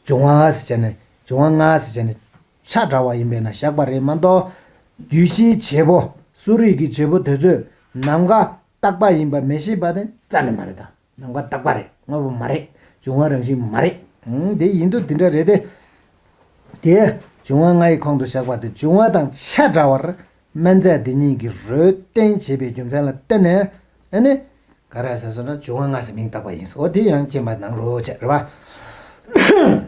འབྱུང་བ་ཟེར་བྱས་ནས། འབྱུང་བ་ལྔ་ཟེར་བྱས་ནས་ཆ་འདྲ་བ་ཡིན་པས་ན་བཞག་པ་རེད་མ་གཏོགས། རྒྱུད་བཞིའི་བྱེད་པོ། གསོ་རིག་གི་བྱེད་པོ་དེ་ཚོས་ནམ་མཁའ་རྟག་པ་ཡིན་པ་མི་ཤེས་པ་དེ་རྩ་ནས་མ་རེད་ད། ནམ་མཁའ་རྟག་པ་རེད། དངོས་པོ་མ་རེད། འབྱུང་བ་རང་བཞིན་མ་རེད། ཨང་། དེ་ཡིན་དུས་དེ་འདྲ་རེད་དེ། དེ་འབྱུང་བ་ལྔ་ཡི་ཁོངས་སུ་བཞག་པ་དེ། འབྱུང་བ་དང་ཆ་འདྲ་བར་སྨན་རྫས་དེ་གཉིས་ཀྱི་རོས་བསྟན་བྱེད་པའི་རྒྱུ་མཚན་ལ་བརྟེན་ནས། ཨ་ནི་ག་རེ་ཟེར་སོང་ན། འབྱུང་བ་ལྔ་ཟེར་མིང་བཏགས་པ་ཡིན་ཟེར། འོ་དེ་ཡང་མཁྱེན་པ་གནང་རོགས་བྱས། རེད་པ།